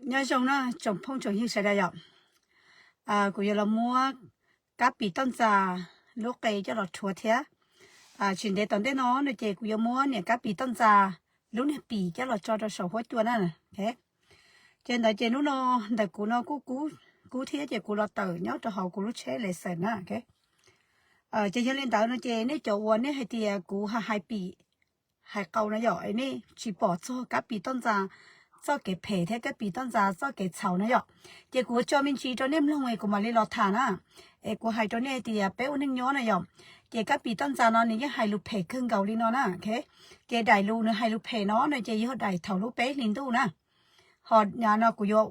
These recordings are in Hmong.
Nyob zoo na tsoom phooj tsoom ywg sawv daws yom. Kuv yuav los muab kab pis toj ntxas lub qe coj los rhuav thiab. Tsis ntev tom ntej no no ces kuv yuav muab niam kab pis toj ntxas lub niag pim coj los tso rau saum huab cua na. Ces ntawd ces hnub no ntawm kuv no kuj kub thiab ces kuv los tawm nyob rau hauv kuv lub tsheb lexes na. Ces yog li ntawd no ces nej cov uas nej hais tias kuv hais pim hais qau na yom, nej tsis pom txog kab pis toj ntxas txoj kev phem thiab kab pis toj ntxas txoj kev txhaum na yom, ces kuv tso me ntsis rau nej mloog es kuv mam li los tham na. Es kuv hais rau nej tias peb ua neej nyob na yom, ces kab pis toj ntxas no nws yeej hais lus phem kawg nkaus li no na. Ces daim lus nws hais lus phem no no ces yog daim thaum lub peb hlis ntuj na. Ho no kuv yuav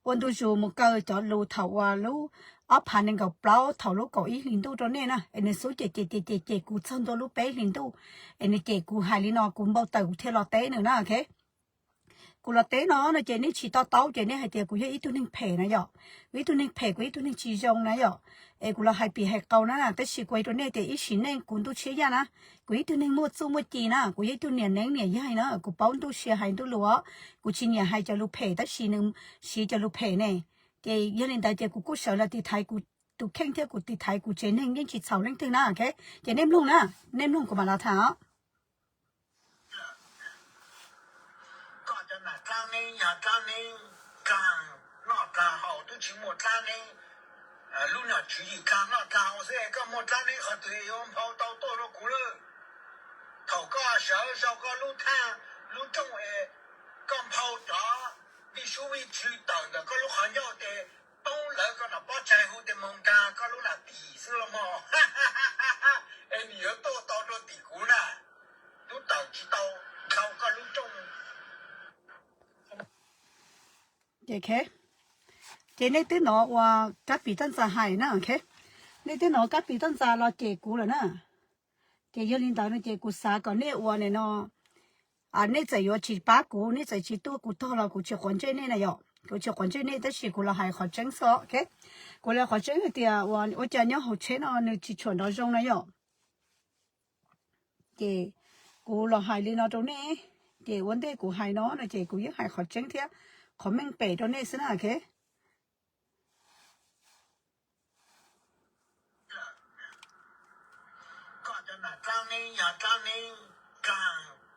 ua ntu zus mus kaw cov lus thaum uas lub ob phav nees nkaum plaub thaum lub kaum ib hlis ntuj rau nej na, es nws xub cem cem cem cem cem kuv txog ntua lub peb hlis ntuj, es nws cem kuv hais li no kuv npau taws kuv thiaj los teb nws na. Kuv los teb no no ces nej tsis to taub ces nej hais tias kuv yog ib tug neeg phem na yom, kuv ib tug neeg phem, kuv ib tug neeg tsis zoo na yom. Es kuv los hais pim hais qau na, tab sis kuv hais rau nej tias ib sim neej kuv ntuj tshiab yaj na, kuv ib tug neeg muaj txuj muaj ci na, kuv yog ib tug niam neeb niam yaig na, kuv paub ntuj sia hais ntuj lus os. Kuv tsis nyiam hais cov lus phem tab sis nws siv cov lus phem ne. Ces yog li ntawd ces kuv kuj sawv los tiv thaiv kuv tus kheej thiab kuv tiv thaiv kuv tsev neeg yeej tsis txhaum leej twg na. Ces nej mloog na, nej mloog kuv mam los tham os. Koj cov nas dlaab neeb yog dlaab neeb dlaag noj dlaag haus, twb tsis muaj dlaab neeb lub nom tswv yim dlaag noj dlaag haus xwb, koj muaj dlaab neeb qhov twg yuav nphau tau tuaj rau kuv lawm. Thaum koj sawv sau koj lub thaaj lub rooj es koj nphau cov vij sub vij tswv tawm ntawm koj lub qhov ncauj tes poob lawv koj nom pob tsaig hu tes moog nkaag koj lub nam tim xwb los mog. Es nws yuav tuaj tau rau tim kuv na, tub tawm tsis tau nphau koj lub rooj. Ces nej twb hnov ua kab pis toj ntxas hais na, nej twb hnov kab pis toj ntxas los cem kuv lawm na. Ces yog li ntawd no ces kuv xav kom nej ua no, nej txawm yuav tsis pab kuv, nej txawm tsis tuaj kuv tog los kuv tsis quav ntsej nej na yom, kuv tsis quav ntsej nej tab sis kuv los hais qhov tseeb xwb. Kuv los qhov tseeb hais tias ua cas nyob hauv tsheb no nws tsis tshua nrov zoo na yom. Ces kuv los hais li no rau nej, ces ua ntej kuv hais no no ces kuv yeej hais qhov tseeb thiab qhov meej pem rau nej xwb na. Koj cov nas dlaab neeb yog dlaab neeb dlaag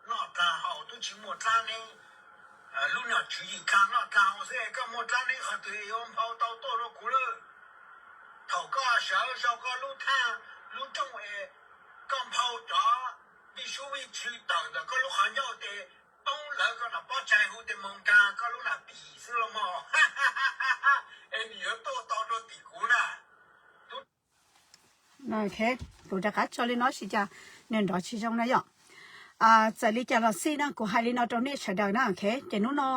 noj dlaag haus, twb tsis muaj dlaab neeb lub nom tswv yim dlaag noj dlaag haus xwb, koj muaj dlaab neeb qhov twg yuav nphau tau tuaj rau kuv lawm. Thaum koj sawv sau koj lub thaaj lub rooj es koj nphau cov vij sub vij tswv tawm ntawm koj lub qhov ncauj tes poob lawv koj nom pob tsaig hu tes moog nkaag koj lub nam tim xwb los mog. Es nws yuav tuaj tau rau tim kuv na. Kuv rov qab tso li no sib cas nws nrov tsis zoo na yom. Txawm li cas los xij na, kuv hais li no rau nej sawv daws na, ces hnub no,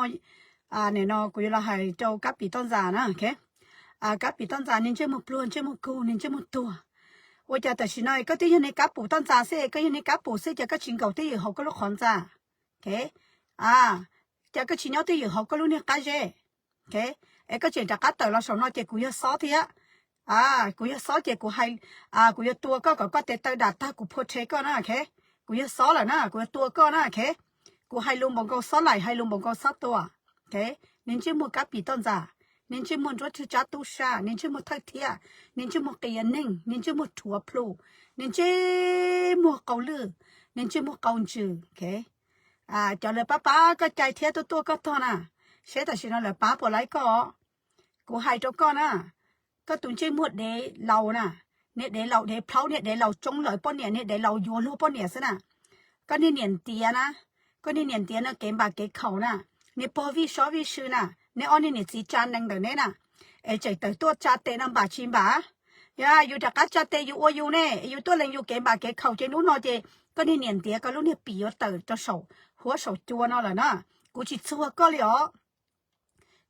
nim no kuv yuav los hais rau kab pis toj ntxas na. Kab pis toj ntxas, niag ntsej muag pluag, ntsej muag kug, niag ntsej muag tuag. Ua cas tam sim no koj twb yog niag kab pum toj ntxas xwb, koj yog niag kab pum xwb ces koj tsis nkaum twj ywm hauv koj lub qhov ntxa. Ces koj tsis nyob twj ywm hauv koj lub niag qab zeb. Es koj tseem rov qab tawm los saum no ces kuv yog xob thiab. Kuv yog xob ces kuv hais, kuv yuav tua koj kom koj tes taw dam tag kuv phua rhe koj na. Kuv yog xob lawm na, kuv yuav tua koj na. Kuv hais lus npaum nkaus xob laim, hais lus npaum nkaus xob tua. Niag ntsej muag kab pis toj ntxas, niag ntsej muag nruab thwj tsab tub sab, niag ntsej muag thawj thiab, niag ntsej muag qias neeg, niag ntsej muag rhuav plhu, niag ntsej muag qau lwj, niag ntsej muag qau ntsws. Cov lawv pab pab koj cai thiab tuaj tuaj koj tog na, seb tam sim no lawv pab puas laib koj. Kuv hais rau koj na, koj tus ntsej muag dev laus na, niag dev laus dev plhaub, niag dev laus tsoob lawv poj niam, niag dev laus yuav luag poj niam xwb na. Koj niag niam ntiav na, koj niag niam ntiav no kev npam kev khaum na, niag pog vij sob vij sw na, neb ob niag niam txiv tsa nees ntawm neb na, es tseem tawm tuaj tsa tes no npam tsis npam? Yog yus rov qab tsa tes yus ua yus ne, yus tuaj lees yus kev npam kev khaum ces hnub no ces koj niag niam ntiav koj lub niag pim yuav tawm rau saum huab saum cua no lawm na. Kuv tsis txuag koj li os.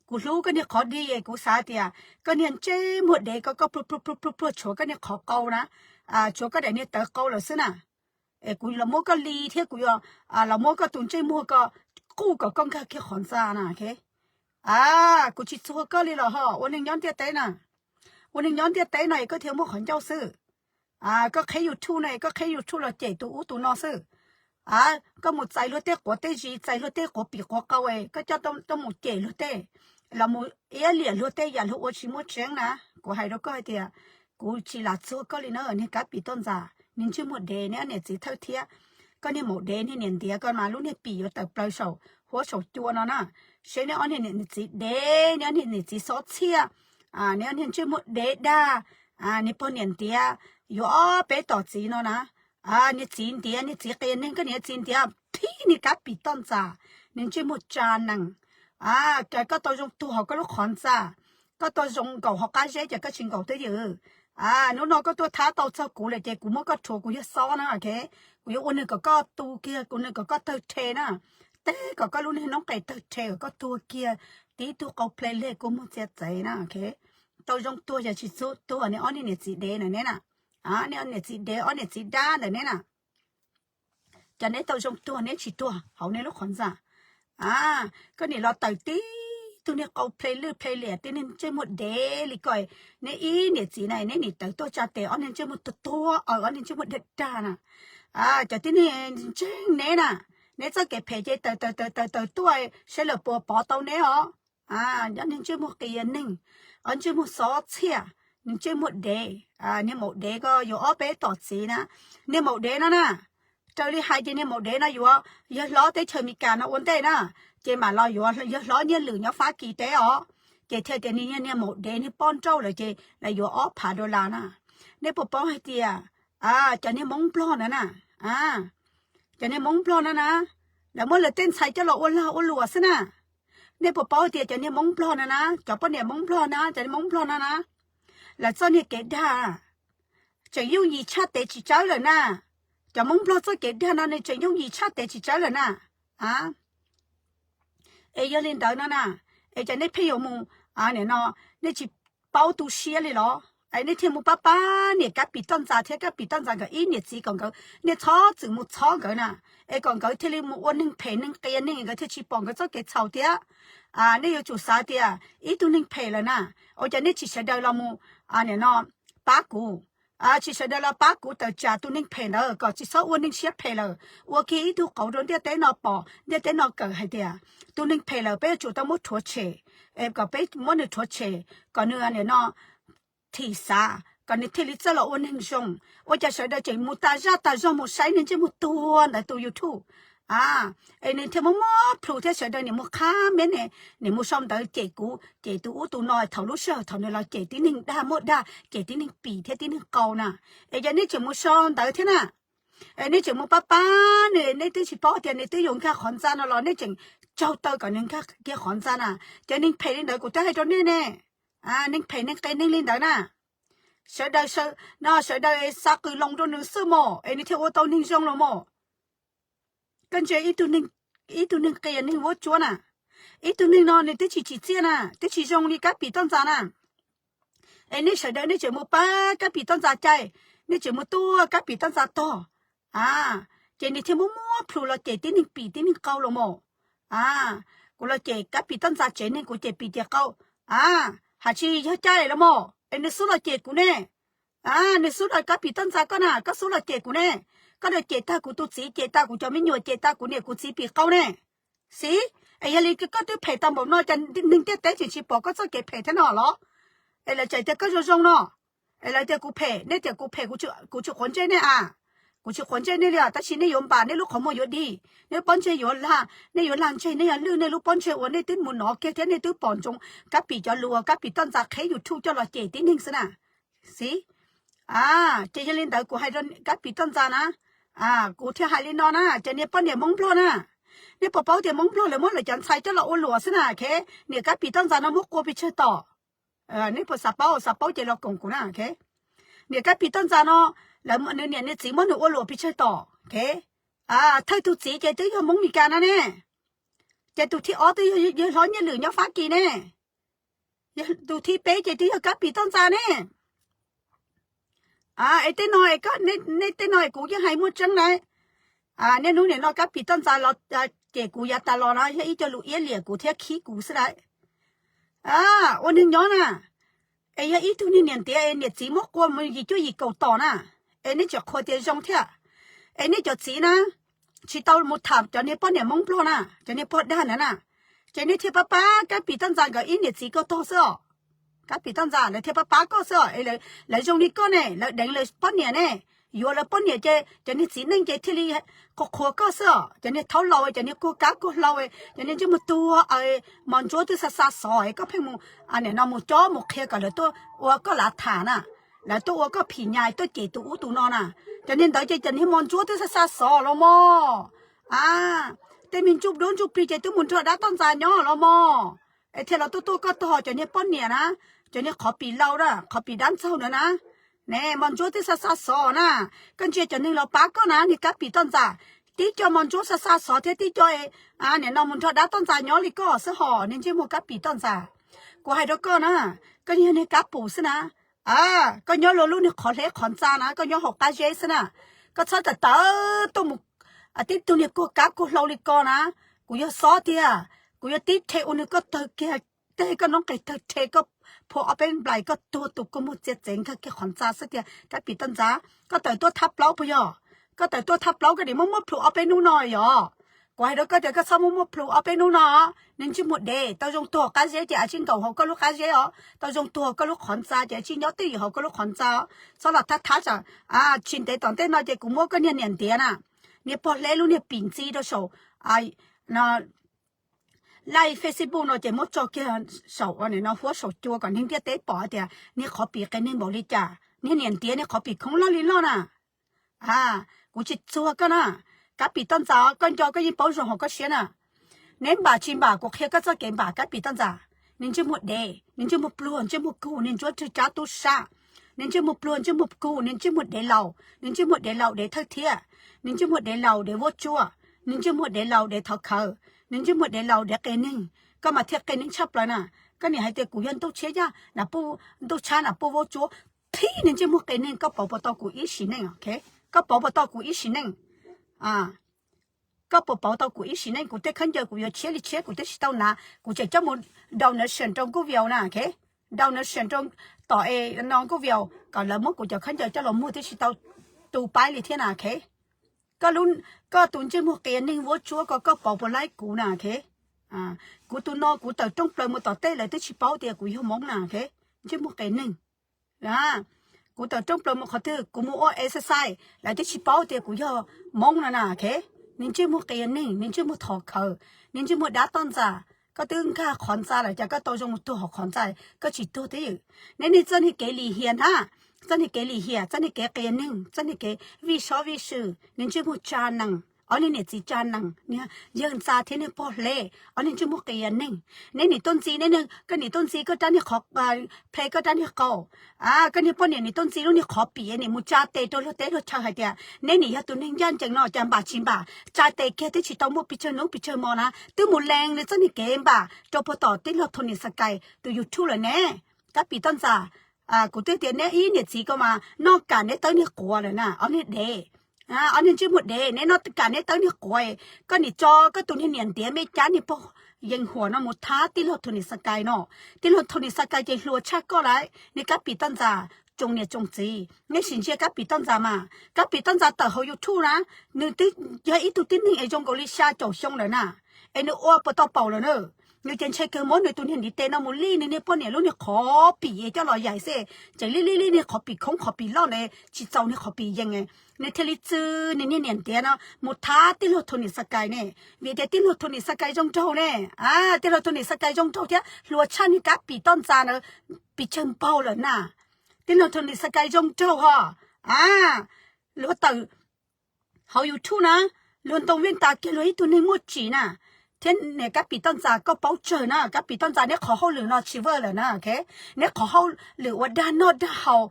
Kuv hlub koj niag qhov dig, kuv xav tias koj niag ntsej muag dev ko koj pluag pluag pluag pluag tshuav koj niag qhov qau na, tshuav koj daim niag tawv qau lawm xwb na. Es kuv los muab koj li thiab kuv yuav los muab koj tus ntsej muag ko quj kom koj nkag kiag qhov ntxa na. Kuv tsis txuag koj li los ho ua neeg nyob ntiaj teb na. Ua neeg nyob ntiaj teb no es koj thiaj muaj qhov ncauj xwb. Koj qheb YouTube no es koj qheb YouTube los cem tus ub tus no xwb. Koj mus txais luag tej quav tej zis, txais luag tej quav pim quav qau, koj coj tuaj mus cem luag tej, los mus iab liam luag tej yam luag ua tsis muaj tseeb na. Kuv hais rau koj hais tias, kuv tsis lam txuag koj li na, niag kab pim toj ntxas, niag ntsej muag dev, niag niam txiv thawj thiab. Koj niag maum dev, niag niam ntiav koj mas lub niag pim yuav tawm plaws saum huab saum cua no na. Seb neb ob niag niam txiv dev, neb ob niag niam txiv xob txhiaj, neb ob niag ntsej muag dev dag, niag pog niam ntiav yuav ob peb tom txiv no na. Niag txiv ntiav, niag txiv qias neeg, koj niag txiv ntiav thib niag kab pim toj ntxas, niag ntsej muag tsa nees. Koj tau zoo tuag hauv koj lub qhov ntxa, koj tau zoo nkaum hauv qab zeb ces koj tsis nkaum twj ywm. Hnub no koj tuaj thab tau txog kuv lawm ces kuv muab koj rhuav, kuv yog xob na, kuv yuav ua neeg kom koj tu kiag, kuv neeg kom koj tawg rhe na. Teb kom koj lub niag noob qes tawg rhe kom koj tuag kiag, tib tug qau ple leg kua muag txia txev na. Tau zoo tuag yog tsis txhob tuag, neb ob niag niam txiv dev ntawm neb na. Neb ob niam txiv dev, ob niam txiv dab ntawm neb na. Cov neb tau zoo tuag neb tsis tuag hauv neb lub qhov ntxa. Koj nim los tawm tib tug niag qau ple lwj ple liam, tib niag ntsej muag dev li ko. Neb ib niam txiv na neb nim tawm tuaj tsa tes ob niag ntsej muag tuag tuag, ob niag ntsej muag dag dag na. Cov tib neeg ntseeg neb na, neb txoj kev phem ces tawm tawm tawm tawm tawm tuaj, saib lawv puas pov tau neb os. Ob niag ntsej muag qias neeg, ob ntsej muag xob txhiaj, niag ntsej muag dev, niag maum dev ko yuav ob peb tom txiv na. Niag maum dev no na, raws li hais ces niag maum dev no yuav yawg hlob teb chaws Amelikas no ua ntej na, ces mam los yuav yawg hlob Nyiaj Lwm nyob Fab Kis teb os. Ces thiaj tias niag niag maum dev niag poj nrauj lawm ces lawv yuav ob phav dollar na. Nej puas paub hais tias cov niag Hmoob Nplog ntawd na, cov niag Hmoob Nplog no na, lawv muab lawv tej ntxhais coj los ua lag ua luam xwb na. Nej puas paub tias cov niag Hmoob Nplog no na, cov poj niam Hmoob Nplog na, cov niag Hmoob Nplog no na, lawv txoj niag kev dag tseem yooj yim tshaj tes txiv tsawb lawm na. Cov Hmoob Nplog txoj kev dag no nws tseem yooj yim tshaj tes txiv tsawb lawm na. Es yog li ntawd no na, es cas nej pheej yuav mus, nim no, nej tsis paub tu siab li los? Es nej thiaj mus pab pab niam Kab Pim Toj Ntxas thiab Kab Pim Toj Ntxas nkawd ib niam txiv kom nkawd, nej txhob txwm mus txhob nkawd na, es kom nkawd thiaj li mus ua neeg phem neeg qias neeg, nkawd thiaj tsis pom nkawd txoj kev txhaum thiab. Nej yuav tsum xav tias ib tug neeg phem lawm na, ua cas nej tsis sawv daws los mus, nim no, pab kuv, tsis sawv daws los pab kuv tawm tsam tus neeg phem ntawd kom tsis txhob ua neeg siab phem lawm, ua kiag ib tug qauv rau ntiaj teb no pom, ntiaj teb no kawm hais tias tus neeg phem lawm peb yuav tsum tau muab rhuav tshem, kom peb muab nws rhuav tshem, kom nws nim no thim xav, kom nws thiaj li txawj los ua neeg zoo. Ua cas sawv daws tseem mus tas zaj tas zog mus saib nws ntsej muag tuag ntawd tus YouTube, es nws thiaj muab muab plhus thiab sawv daws nim mus qhab meb ne, nim mus sau ntawv cem kuv, cem tus ub tus no thaum lub sij hawm thaum nws los cem tib neeg dag muaj dag, cem tib neeg pim thiab tib neeg qau na. Es yog nej tseem mus sau ntawv thiab na, es nej tseem mus pab pab nws, nej twb tsis paub tias nws twb yuav nkag qhov ntxa no los nej tseem tsaug taw kom nws nkag kiag qhov ntxa na. Cov neeg phem li ntawd kuv twb hais rau nej ne, neeg phem neeg qias neeg li ntawd na, sawv daws, no sawv daws xa qws loo rau nws xwb mos es nws thiaj ua tau neeg zoo los mos. Koj ntsia ib tug neeg qias neeg vuab tsuab na, ib tug neeg no nws twb tsis tsim txiaj na, twb tsis zoo li Kab Pim Toj Ntxas na. Es nej sawv daws nej tseem mus pab Kab Pim Toj Ntxas cai, nej tseem mus tuaj Kab Pim Toj Ntxas tog, ces nws thiaj muab muab plhus los cem tib neeg pim tib neeg qau los mos. Kuv los cem Kab Pim Toj Ntxas tsev neeg, kuv cem pim cem qau, hais tsis yog cai los mos, es nws xub los cem kuv ne. Nws xub los, Kab Pim Toj Ntxas koj na, koj xub los cem kuv ne. Koj los cem tag kuv tus txiv, cem tag kuv cov me nyuam, cem tag kuv niam kuv txiv pim qau ne. Xib, es yog li koj twb phem tau npaum no cas neeg ntiaj teb tseem tsis pom koj txoj kev phem thiab no los? Es lawv tseem tias koj zoo zoo no, es lawv tias kuv phem, nej tias kuv phem, kuv tsis quav ntsej nej a. Kuv tsis quav ntsej nej li os, tab sis nej yuav npam nej lub qhov muag yuav dig, nej lub pob ntseg yuav lag, nej yuav lag ntseg, nej yuav lwj nej lub pob ntseg uas nej twb mus nov kiag thiab nej twb pom ntsoov Kab Pim cov lus uas Kab Pim Toj Ntxas qheb YouTube coj los cem tib neeg xwb na. Xib, ces yog li ntawd kuv hais rau Kab Pim Toj Ntxas na, kuv thiaj hais li no na, ces niag poj niam Hmoob Nplog na, nej puas paub tias Hmoob Nplog lawv muab lawv cov ntxhais coj los ua luam xwb na, khe, niam Kab Pim Toj Ntxas no muab qua pes tsawg tom. Nej puas xav paub, xav paub ces los koom kuv na, khe. Niam Kab Pim Toj Ntxas no, lawv nws niam nws txiv muab nws ua luam pes tsawg tom, khe. Thawj tus txiv ces twb yog Hmoob Mes Kas no ne, ces tus thib ob twb yog hlob Nyiaj Lwm nyob Fab Kis ne, tus thib peb ces twb yog Kab Pim Toj Ntxas ne. Es tej no, nej tej no kuv yeej hais muaj tseeb na. Niaj hnub nim no Kab Pim Toj Ntxas los cem kuv yav tas los no yog ib co lus iab liam kuv thiab khib kuv xwb lauj. Ua neeg nyob na, es yog ib tug niag niam ntiav es niam txiv muab qua mus yim cuaj yim kaum tom na, es nej tseem qhuas tias zoo thiab. Es nej cov txiv na, tsis tau mus tham cov niag poj niam Hmoob Nplog na, cov niag pog dag ntawd na, ces nej thiaj pab pab Kab Pim Toj Ntxas nkawd ib niam txiv ko tog xwb os. Kab Pim Toj Ntxas lawv thiaj pab pab koj xwb os. Lawv zoo li koj ne, lawv deev lawv poj niam ne, yuav lawv poj niam ces cov niag txiv neej ces thiaj li qhuas qhuas koj xwb os. Cov niag thaub laus, cov niag kuag kab kuag hlau, cov niag ntsej muag tuag, Mos Ntsuab twb xa xa xov es koj pheej mus, nim no mus cob mus qhia kom lawv tuaj ua koj lav tham na, lawv tuaj ua koj phim nyas tuaj cem tus ub tus no na. Cov niag ntawd ces cov niag Mos Ntsuab twb xa xa xov los mog. A, tej me ntsuj duab ntsuj plig ces twb mus nrog dab Toj Ntxas nyob los mog. Es thiaj los tuaj tuaj koj tog cov niag poj niam na, cov niag qhov pim laus na, qhov pim dab ntxaug ntawd na. Ne, Mos Ntsuab twb xa xa xov na, koj ntsia cov neeg los pab koj na, niag Kab Pim Toj Ntxas, tib co Mos Ntsuab xa xa xov thiab tib co nim no mus nrog dab Toj Ntxas nyob li koj xwb hos, niag ntsej muag Kab Pim Toj Ntxas. Kuv hais rau koj na, koj yog niag kab pum xwb na. Koj nyob luag lub niag qhov hleb qhov ntxa na, koj nyob hauv qab zeb xwb na. Koj txhob tawm tawm tuaj mus tib tug niag kuag kab kuag hlau li ko na. Kuv yog xob tiag, kuv yuav tib rhe ua nws koj tawg kiag, tej koj noob qes tawg rhe, koj phua ob peb nplais koj tuag tus kua muag txiav txev nkag kiag qhov ntxa xwb tiag. Kab Pim Toj Ntxas, koj tawm tuaj thab plaub puas yog? Koj tawm tuaj thab plaub koj niam muab muab plhus ob peb hnub no yog? Kuv hais rau koj tias koj txhob muab muab plhus ob peb hnub no. Niag ntsej muag dev, tau zoo tuag qab zeb ces a tsij nkaum hauv koj lub qab zeb os, tau zoo tuag koj lub qhov ntxa ces a tsij nyob twj ywm hauv koj lub qhov ntxa os. Txhob los thab thab tsam tsis ntev tom ntej no ces kuv muab koj niag niam ntiav na, niag pog hleb lub niag pim ntxi rau saum no, live Facebook no ces muab tso kiag saum ua nim no huab saum cua kom neeg ntiaj teb pom tias niag qhov pim qias neeg npaum li cas, niag niam ntiav niag qhov pim khoob loj li loj na. Kuv tsis txuag koj na. Kab Pim Toj Ntxas, koj nco koj yeej paub zoo hauv koj siab na. Neb npam tsis npam kuv qhia koj txoj kev npam Kab Pim Toj Ntxas. Niag ntsej muag dev, niag ntsej muag pluag, ntsej muag kug, niag ntsuab rwg cab tub sab. Niag ntsej muag pluag, ntsej muag kug, niag ntsej muag dev laus, niag ntsej muag dev laus dev thawj thiab. Niag ntsej muag dev laus dev vuab tsuab, niag ntsej muag dev laus dev thov khawv, niag ntsej muag dev laus dev qias neeg. Koj mas thiaj qias neeg tshaj plaws na. Koj niam hais tias kuv yog ntuj tshiab yaj na, ntuj tshab na, puj vaub tsuab. Thib niag ntsej muag qias neeg, koj pauv puas tau kuv ib sim neej? Koj pauv puas tau kuv ib sim neej? Koj puas pauv tau kuv ib sim neej? Kuv tej khaub ncaws kuv yuav tshiab li tshiab kuv twb tsis tau hnav, kuv tseem coj mus donation rau Nkauj Vias na. Donation rau tom es no Nkauj Vias kom lawv muab kuv cov khaub ncaws coj los muag twb tsis tau tu paib li thiab na. Koj, koj tus ntsej muag qias neeg vuab tsuab ko, koj pauv puas laib kuv na? Kuv tus no kuv tawm rooj plaws mus tom tej lawv twb tsis paub tias kuv yog Hmoob na. Ntsej muag qias neeg. Kuv tawm rooj plaws mus qhov twg, kuv mus ua exercise lawv twb tsis paub tias kuv yog Hmoob no na. Niag ntsej muag qias neeg, niag ntsej muag thov khawv, niag ntsej muag dab Toj Ntxas, koj twb nkag qhov ntxa lawm cas koj tau zoo mus tuag hauv qhov ntxa, koj tsis tuag twj ywm. Neb niag txoj niag kev lim hiam na, txoj niag kev lim hiam, txoj niag kev qias neeg, txoj niag kev vij sob vij sw, niag ntsej muag tsa nees, ob niag niam txiv tsa nees, niag yawg ntxa thiab niag pog hleb, ob niag ntsej muag qias neeg. Neb nim tuaj ntxi, koj nim tuaj ntxi koj rab niag qhov, plhe koj rab niag qau. Koj niag poj niam nim tuaj ntxi lub niag qhov pim, nim mus tsa tes rau luag teb luag chaw hais tias neb nim yog tus neeg ncaj ncees no, cas npam tsis npam, tsa tes kiag twb tsis tau muaj pes tsawg hnub pes tsawg hmo na, twb mus lees nws txoj niag kev npam rau puag tom tij laug Tony Xakais tus YouTube lawm ne. Kab Pim Toj Ntxas, kuv twb tias neb ib niam txiv ko mas noj kam neb tawb niag quav lawm na, ob niag dev. Ob niag ntsej muag dev, neb noj kam neb tawb niag quav. Koj nim tso koj tus niag niam ntiav me cab niag pog yees huam no mus thab tij laug Tony Xakais no. Tij laug Tony Xakais ces hluas tshaj koj lawm, niag Kab Pim Toj Ntxas tsoom niam tsoom txiv, neb sim ntsia Kab Pim Toj Ntxas mas, Kab Pim Toj Ntxas tawm hauv YouTube na, nws twb yog ib tug tib neeg es zoo nkaus li xya caum xyoo lawm na, es nws ua puas tau paum lawm na. Nws ces ntshe kawg muab nws tus niag ntiv tes no mus lij nws niag poj niam lub niag qhov pim coj los yaim xwb, tseem lij lij lij niag qhov pim khoob qhov pim loj na, tsis txaus niag qhov pim yees, nws thiaj li txwv nws niag niam ntiav no mus thab tij laug Tony Xakais ne. Vim tias tij laug Tony Xakais zoo nraug ne, tij laug Tony Xakais zoo nraug thiab hluas tshaj niag Kab Pim Toj Ntxas na, pes tsawg npaug lawm na. Tij laug Tony Xakais zoo nraug ho, luag tawm hauv YouTube na, luag ntoo vij tas kiag luag ib tug neeg muaj tsim na. Thiab niam Kab Pim Toj Ntxas koj paub tsawg na, Kab Pim Toj Ntxas neb qhov hauj lwm no tsis vwj lawm na. Neb qhov hauj lwm ua dag noj dag haus,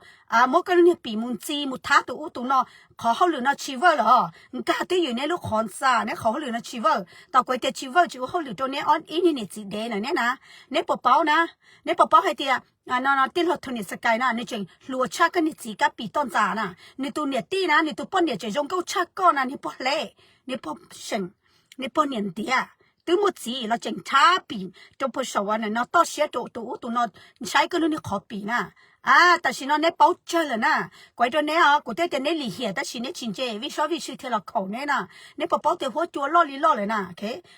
muab koj lub niag pim mus ntxi mus thab tus ub tus no, qhov hauj lwm no tsis vwj lawm os. Nkag twj ywm neb lub qhov ntxa, neb qhov hauj lwm no tsis vwj. Tom kuv tias tsis vwj tsis ua hauj lwm rau neb ob ib niag niam txiv dev na neb na. Neb puas paub na? Neb puas paub hais tias no tij laug Tony Xakais na nws tseem hluas tshaj koj niag txiv Kab Pim Toj Ntxas na? Nws tus niam tij na, nws tus poj niam tseem zoo nkauj tshaj koj na, niag pog hleb, niag pog seem, niag pog niam ntiav, twb muaj txiv los tseem thab pim rau puag saum ua no toj siab rau tus ub tus no, saib koj lub niag qhov pim na. A, tam sim no neb paub tsawg lawm na. Kuv hais rau neb os, kuv twb tias neb lim hiam tab sis neb tsis ntse, vij sob vij sw thiaj los khaum neb na. Neb puas paub tias huab cua loj li loj lawm na?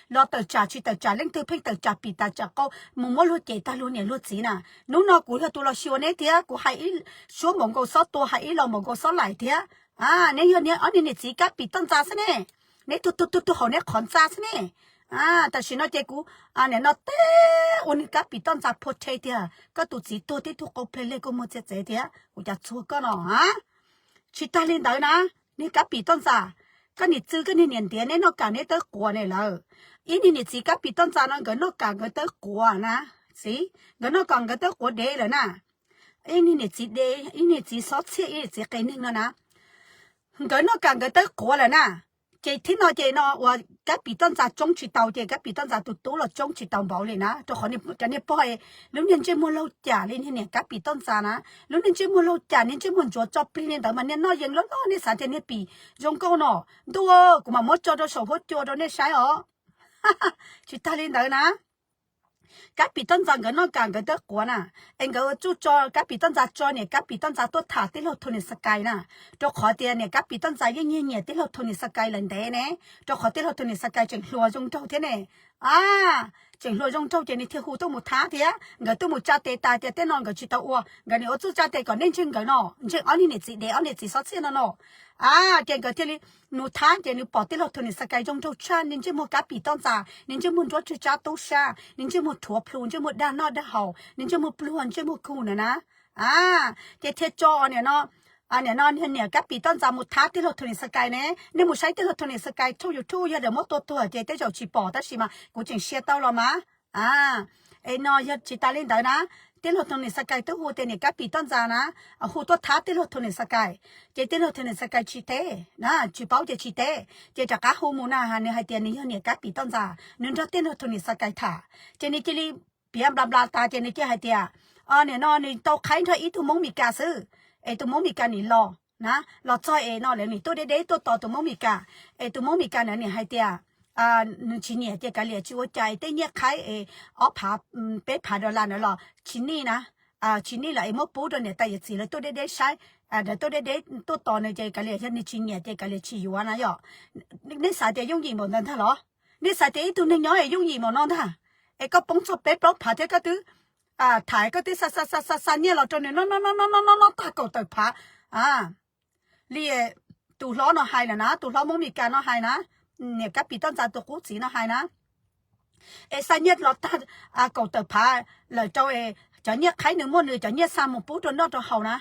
Los tawm tsam tsis tawm tsam, leej twg pheej tawm tsam pim tas tsam qau mus muab luag cem tag luag niam luag txiv na. Hnub no kuv yog tus los xyuas neb thiab, kuv hais ib suab npaum nkaus xob tua, hais ib los npaum nkaus xob laim thiab. A, neb yog ob niag niam txiv kab pim toj ntxas xwb ne. Neb tuag tuag tuag tuag hauv neb qhov ntxa xwb ne. A, tam sim no ces kuv nim no teb ua niag kab pim toj ntxas phua rhe tiag, koj tus txiv tuag tib tug qau ple leg kua muag txiav txev thiab, kuv cas txuag koj no a. Tsis tag li ntawd na, niag kab pim toj ntxas, koj niam txwv koj niag niam ntiav neb noj kam neb tawb quav ne lawm. Ib niag niam txiv kab pim toj ntxas no nkawd noj kam nkawd tawb quav na, txiv, nkawd noj kam nkawd tawb quav dev lawm na. Ib niag niam txiv dev, ib niag txiv xob txhiaj, ib niag txiv qias neeg no na. Nkawd noj kam nkawd tawb quav lawm na. Ces thib no ces no uas kab pim toj ntxas tsoob tsis tau, ces kab pim toj ntxas tus tub los tsoob tsis tau npaum li na, rau qhov cov niag pog lub niag ntsej muag laug cam li niag niam kab pim toj ntxas na. Lub niag ntsej muag laug cam, niag ntsej muag ntsuav tso plig li ntawd mas niag noj yees loj loj, nej xav tias niag pim zoo nkauj no. Ntuj, kuv mam muab tso rau saum huab cua rau nej saib os. Tsis tag li ntawd na, kab pim toj ntxas nkawd noj kam nkawd tawb quav na, es nkawd ua txuj tso kab pim toj ntxas tso niam kab pim toj ntxas tuaj tham tij laug Thus Nis Xas Kais na, rau qhov tias niam kab pim toj ntxas yeej nyiag nyiam tij laug Thus Nis Xas Kais lawm ntev ne, rau qhov tij laug Thus Nis Xas Kais tseem hluas zoo nraug thiab ne. A, tseem hluas zoo nraug ces nws thiaj hu tuaj mus thab thiab, nkawd tuaj mus tsa tes tas tias tej no nkawd tsis tau ua, nkawd nim ua txuj tsa tes kom nej ntseeg nkawd no, ntseeg ob niag niam txiv dev ob niam txiv xob txhiaj no no. A, ces nkawd thiaj li mus thab ces nws pom tij laug Thus Nis Xas Kais zoo nraug tshaj, niag ntsej muag kab pim toj ntxas, niag ntsej muag nruab tswg tsab tub sab, niag ntsej muag rhuav plhu, ntsej muag dag noj dag haus, niag ntsej muag pluag, ntsej muag kug na na. A, ces thiaj tso nim no, nim no niag niam kab pim toj ntxas mus thab tij laug Thus Nis Xas Kais ne. Nej mus saib tij laug Thus Nis Xas Kais tshooj YouTube yog daws muab tua tuag ces tej zaum tsis pom tab sis mas kuv tseem share tau los mas. A, es no yog tsis tas li ntawd na, tij laug Thus Nis Xas Kais twb hu tias niam kab pim toj ntxas na, hu tuaj thab tij laug Thus Nis Xas Kais. Ces tij laug Thus Nis Xas Kais tsis teb na, tsis paub ces tsis teb, ces rov qab hu mus na, nws hais tias nws yog niam kab pim toj ntxas, nws nrog tij laug Thus Nis Xas Kais tham. Ces nws cia li piav nplas nplas tas ces nws cia hais tias, nim no nws tau qhaib nrog ib tug Hmoob Mes Kas xwb, es tus Hmoob Mes Kas nim los na, los txog es no lawv nim tuaj deb deb tuaj tos tus Hmoob Mes Kas, es tus Hmoob Mes Kas ntawd nim hais tias nws tsis nyiam ces kav liam tsis ua cas, es tej nyiaj qhaib es ob phav peb phav dollar ntawd los tsis nij na, tsis nij los es muab pub rau niam tais yawm txiv lawv tuaj deb deb saib, lawv tuaj deb deb tuaj tos nws ces kav liam, yog nws tsis nyiam ces kav liam tsis yuav na yom. Nej xav tias yooj yim npaum ntawd ntag los? Nej xav tias ib tug neeg nyob es yooj yim npaum no ntag? Es koj poob txog peb plaub phav thiab koj twb tham, koj twb xa xa xa xa xa nyiaj los rau nws noj noj noj noj noj noj tag kaum tawm phav. Li tus hlob no hais lawm na, tus hlob Hmoob Mes Kas no hais na, niam kab pim toj ntxas tus qub txiv no hais na, es xa nyiaj los tag kaum tawm phav lawm rau es cov nyiaj qhaib nws muaj nws cov nyiaj xa mus pub rau noj rau haus na.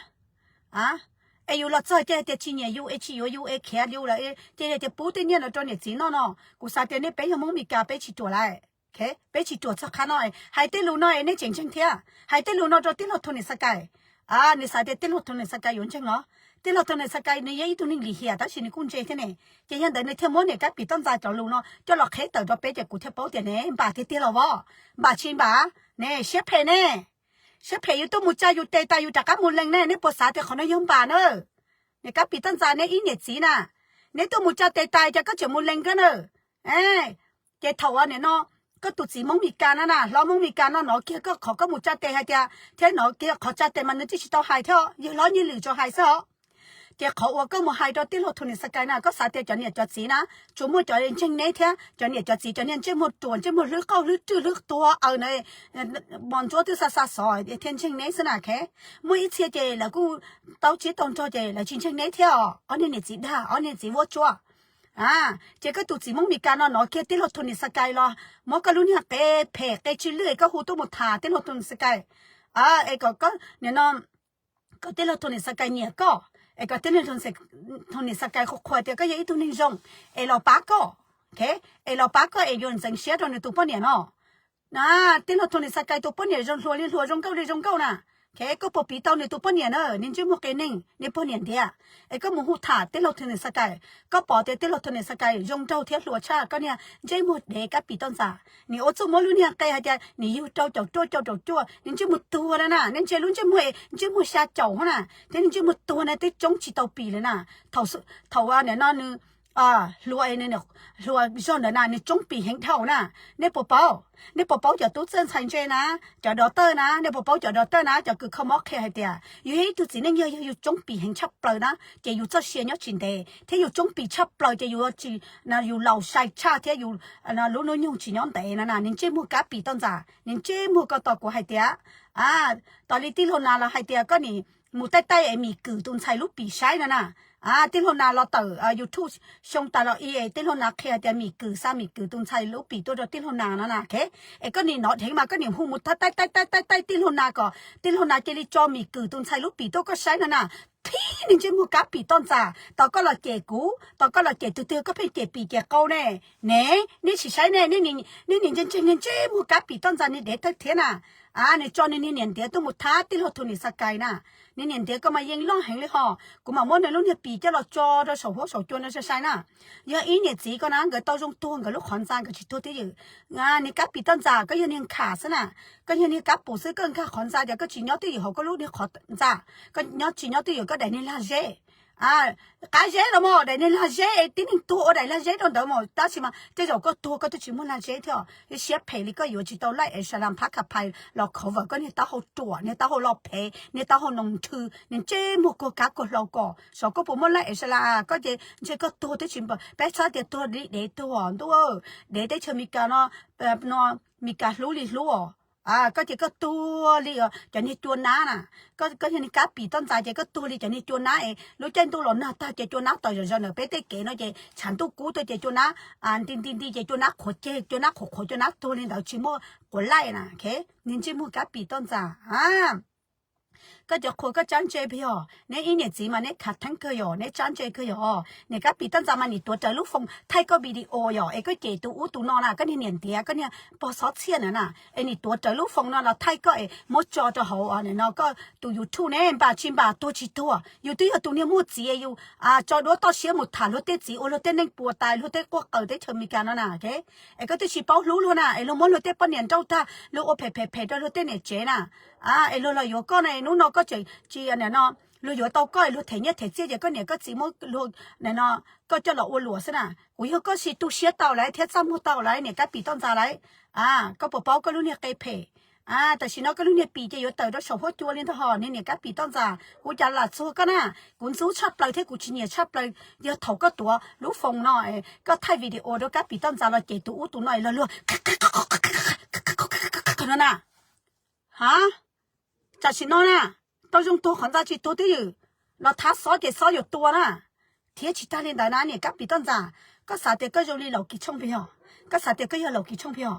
Es yus los txog ces hais tias tsis nyiam yus es tsis yuav yus es khiav yus lawm, ces hais tias pub tej nyiaj no rau niam txiv noj no. Kuv xav tias nej peb yog Hmoob Mes Kas peb tsis ruam lawm, peb tsis ruam txog qhov no. Hais tej lus no es nej tseem ntseeg thiab, hais tej lus no rau tij laug Thus Nis Xas Kais. Nws xav tias tij laug Thus Nis Xas Kais yuav ntseeg los? Tij laug Thus Nis Xas Kais nws yog ib tug neeg lim hiam tab sis nws kuj ntse thiab ne. Ces yog ntawd nws thiaj muab niam kab pim toj ntxas cov lus no coj los qheb tawm rau peb ces kuv thiaj paub tias ne npam tiag tiag los vov. Npam tsis npam ne, siab phem ne. Siab phem, yus tuaj mus tsa yus tes tas yus rov qab mus lees ne, nej puas xav tias qhov no yog npam na? Niam kab pim toj ntxas neb ib niam txiv na, neb tuaj mus tsa tes tas cas koj tseem mus lees koj na? Ces thaum nim no koj tus txiv Hmoob Mes Kas no na, hlob Hmoob Mes Kas no hnov kiag koj qhov koj mus tsa tes hais tias, thiab hnov kiag qhov tsa tes mas nws twb tsis tau hais thiab, yawg hlob Nyiaj Lwm tso hais xwb os. Ces qhov uas koj mus hais rau tij laug Thus Nis Xas Kais na, koj xav tias cov niam cov txiv na tsuas muaj cov ntseeg neb thiab, cov niam cov txiv cov niag ntsej muag ruam, ntsej muag hlwb qauj hlwb rwj hlwb tuag aws na, mos ntsuab twb xa xa xov thiaj ntseeg neb xwb na. Muaj ib txhia ces lawv kuj tau tsiab tau nrog ces lawv tsis ntseeg neb thiab os, ob niag niam txiv dag, ob niag txiv vuab tsuab. Ces koj tus txiv Hmoob Mes Kas no hnov kiag tij laug Thus Nis Xas Kais los muab koj lub niag qe phem qe tsw lwj es koj hu tuaj mus tham tij laug Thus Nis Xas Kais, es kom koj nim no kom tij laug Thus Nis Xas Kais nyiam koj, es kom tij laug Thus Nis Xas Kais qhuas qhuas tias koj yog ib tug neeg zoo, es los pab koj, es los pab koj es yuav ntxeev siab rau nws tus poj niam no. Tij laug Thus Nis Xas Kais tus poj niam zoo hluas li hluas, zoo nkauj li zoo nkauj na. Koj puas piv tau nws tus poj niam na? Niag ntsej muag qias neeg, niag poj niam ntiav. Es koj mus hu tham tij laug Thus Nis Xas Kais, koj pom tias tij laug Thus Nis Xas Kais zoo nraug thiab hluas tshaj koj niag ntsej muag dev kab pim toj ntxas. Nws ua txuj muab lub niag qe hais tias nws yug rau caum ruaj caum ruaj cuaj, nws ntsej muag tuag na na, nej ntsia lub ntsej muag, ntsej muag xya caum na, thiab nws ntsej muag tuag na twb tsoob tsis tau pim lawm na. Thaum nim no nws hluas, hluas zog ntawd na nws tsoob pim heev dhau na. Nej puas paub? Nej puas paub cov tub txawj ntxhais ntse na, cov dov tawj na, nej puas paub cov dov tawj na, cov kws kho mob qhia hais tias yus yog ib tug txiv neej yog, yog yus tsoob pim heev tshaj plaws na, ces yus txoj sia nyob tsis ntev thiab yus tsoob pim tshaj plaws ces yus tsis, yus laus sai tshaj thiab yus lub hnub nyoog tsis nyob ntev no na. Nws ntsej muag kab pim toj ntxas, nws ntsej muag ko tos kuv hais tias, a, tos li tij laug Nas los hais tias koj nim mus taij taij es Mim Kwm tus ntxhais lub pim saib no na. A, tij laug Nas los tawm YouTube xyoo tas los i es tij laug Nas qhia tias Mim Kwm xa Mim Kwm tus ntxhais lub pim tuaj rau tij laug Nas no na, ok. Es koj nim nov dheev mas koj nim hu mus taij taij taij taij taij tij laug Nas kom tij laug Nas cia li tso Mim Kwm tus ntxhais lub pim tuaj koj saib no na. Thib nws ntsej muag kab pim toj ntxas, tos koj los cem kuv, tos koj los cem tus twg koj pheej cem pim cem qau ne. Ne, nej sim saib ne, nej nim ntse ntseeg nws ntsej muag kab pim toj ntxas nws dev thawj thiab na. A, nws tso nws niag niam ntiav tuaj mus thab tij laug Thus Nim Xas Kais na. Nws niam ntiav koj mas yeej loj heev li ho. Kuv mam muab nws lub niag pim coj los tso rau saum huab saum cua no sai sai na. Yog ib niam txiv ko na nkawd tau zoo tuag nkawd lub qhov ntxa nkawd tsis tuag twj ywm. Niag kab pim toj ntxas koj yog niag nkham xwb na. Koj yog niag kab pum xwb koj nkag qhov ntxa ces koj tsis nyob twj ywm hauv koj lub niag qhov ntxa. Koj nyob tsis nyob twj ywm koj daim niag lag zeb. Qab zeb los mas daim niag lag zeb es tib neeg tuag ua daim lag zeb rau ntawd mas tab sis mas tej zaum koj tuag koj twb tsis muaj lag zeb thiab. Siab phem li koj yuav tsis tau laij es sa las phab kha phais los cover koj niag taub hau ruam, niag taub hau lo phev, niag taub hau noo nthw, niag ntsej muag kuag kab kuag hlau kom sav koj puas muaj laij es sa las koj ces ntshe koj tuag twb tsis npaum peb txhob tias tuag li dev tuag ntuj, dev teb chaws Meskas no, no Meskas hlub li hlub os. Koj ces koj tuag li cov niag cua nab na. Koj yog niag kab pim toj ntxas ces koj tuag li cov niag cua nab es lub caij ntuj los nag tag ces cua nab tawm zom zaws ntawm peb tej kev no ces tshav ntuj kub tuaj ces cua nab nti nti nti ces cua nab qhuav ceg, cua nab qhuav qhuav, cua nab tuag li ntawd tsis muaj quav laij na. Niag ntsej muag kab pim toj ntxas. Koj cov qhua koj tsab ntse pes yog, neb ib niam txiv mas neb khav theeb kawg yom, neb tsab ntse kawg yom. Niag kab pim toj ntxas mas nim tuav rawv lub foos thaij koj video yom, es koj cem tus ub tus no na, koj niag niam ntiav koj niag pog xob txhiaj na na, es nim tuav rawv lub foos no los thaij koj es muab tso rau hauv no koj tus YouTube ne, npam tsis npam tuag tsis tuag, yus twb yog tus niag muaj txiv, yus tso duab toj siab mus tham luag tej txiv ua luag tej neej puas tas luag tej quaj qaws teb chaws Amelikas no na. Es koj twb tsis paub hlub luag na, es luag muab luag tej poj niam nrauj tag luag ua phem phem phem rau luag tej niam tsev na. Es luag los yuav koj na, hnub no koj tseem tsis no, luag yuav tau koj luag them nyiaj them txiaj ces koj niam koj txiv muab luag no koj coj los ua luam xwb na. Kuv yog koj si tu siab tau lawm thiab txaj muag tau lawm niam kab pim toj ntxas lawm. Koj puas paub koj lub niag qe phem? Tam sim no koj lub niag pim ces yuav tawm rau saum huab cua li ntag hos niag niam kab pim toj ntxas. Kuv cas lam txuag koj na, kuv ntxub tshaj plaws thiab kuv tsis nyiam tshaj plaws yog thaum koj tuav lub foos no, koj thaij video rau kab pim toj ntxas los cem tus ub tus no los luag no na. Ha, tam sim no na, tau zoo tuag qhov ntxa tsis tuag twj ywm, los thab xob ces xob yuav tua na. Thiab tsis tag li ntawd na niam kab pim toj ntxas, koj xav tias koj zoo li Laus Kis Tshooj pes yog? Koj xav tias koj yog Laus Kis Tshooj pes yog?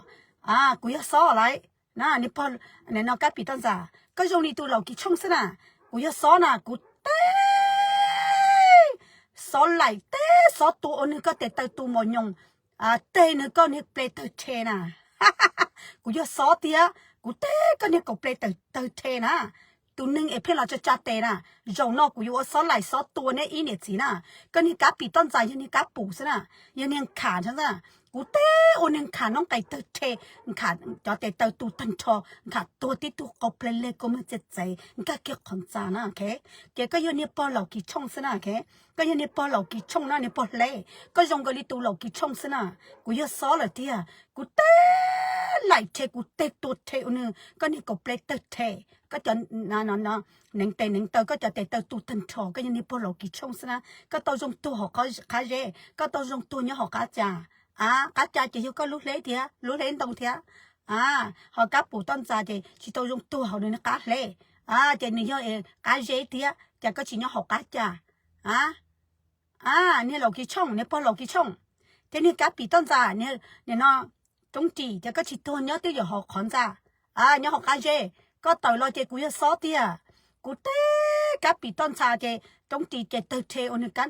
Kuv yog xob lawm na, niag pog no kab pim toj ntxas, koj zoo li tus Laus Kis Tshooj xwb na. Kuv yog xob na, kuv teb xob laim teb xob tua ua nwg koj tes taw tu mos nyoos, teg nwg koj niag ple tawg rhe na. Kuv yog xob tiag, kuv teb koj niag kaum ple tawg rhe na. Tus neeg es pheej los tsa tsa tes na, zaum no kuv yuav ua xob laim xob tua neb ib niam txiv na. Koj niag kab pim toj ntxas yog niag kab pum xwb na, yog niag nkham xwb na. Kuv teb ua niag nkham noob qes tawg rhe, nkham cov tes taw tu tag nrho, nkham tuag tib tug qau ple leg kua muag txias txev nkag kiag qhov ntxa na. Ces koj yog niag pog Laus Kis Tshooj xwb na. Koj yog niag pog Laus Kis Tshooj na, niag pog hleb, koj zoo nkaus li tus Laus Kis Tshooj xwb na. Kuv yog xob lawm tiag, kuv teb laim rhe, kuv teg tua rhe ua nwg koj niag kaum ple tawg rhe. Koj cov neev tes neev taw, koj cov tes taw tu tag nrho, koj yog niag pog Laus Kis Tshooj xwb na. Koj tau zoo tuag hauv qab zeb, koj tau zoo tuag nyob hauv qab ca. A, qab ca ces yog koj lub hleb thiab, lub hleb ntoo thiab. A, ho kab pum toj ntxas ces tsis tau zoo tuag hauv nws niag qab hleb. A, ces nws yog qab zeb thiab, cas koj tsis nyob hauv qab ca? A, a, niag Laus Kis Tshooj, niag pog Laus Kis Tshooj, thiab niag kab pim toj ntxas, niag no roob ris, cas koj tsis tuag nyob twj ywm hauv qhov ntxa, a, nyob hauv qab zeb? Koj tawm los ces kuv yog xob tiag. Kuv teb kab pim toj ntxas ces roob ris ces tawg rhe ua nwg kab,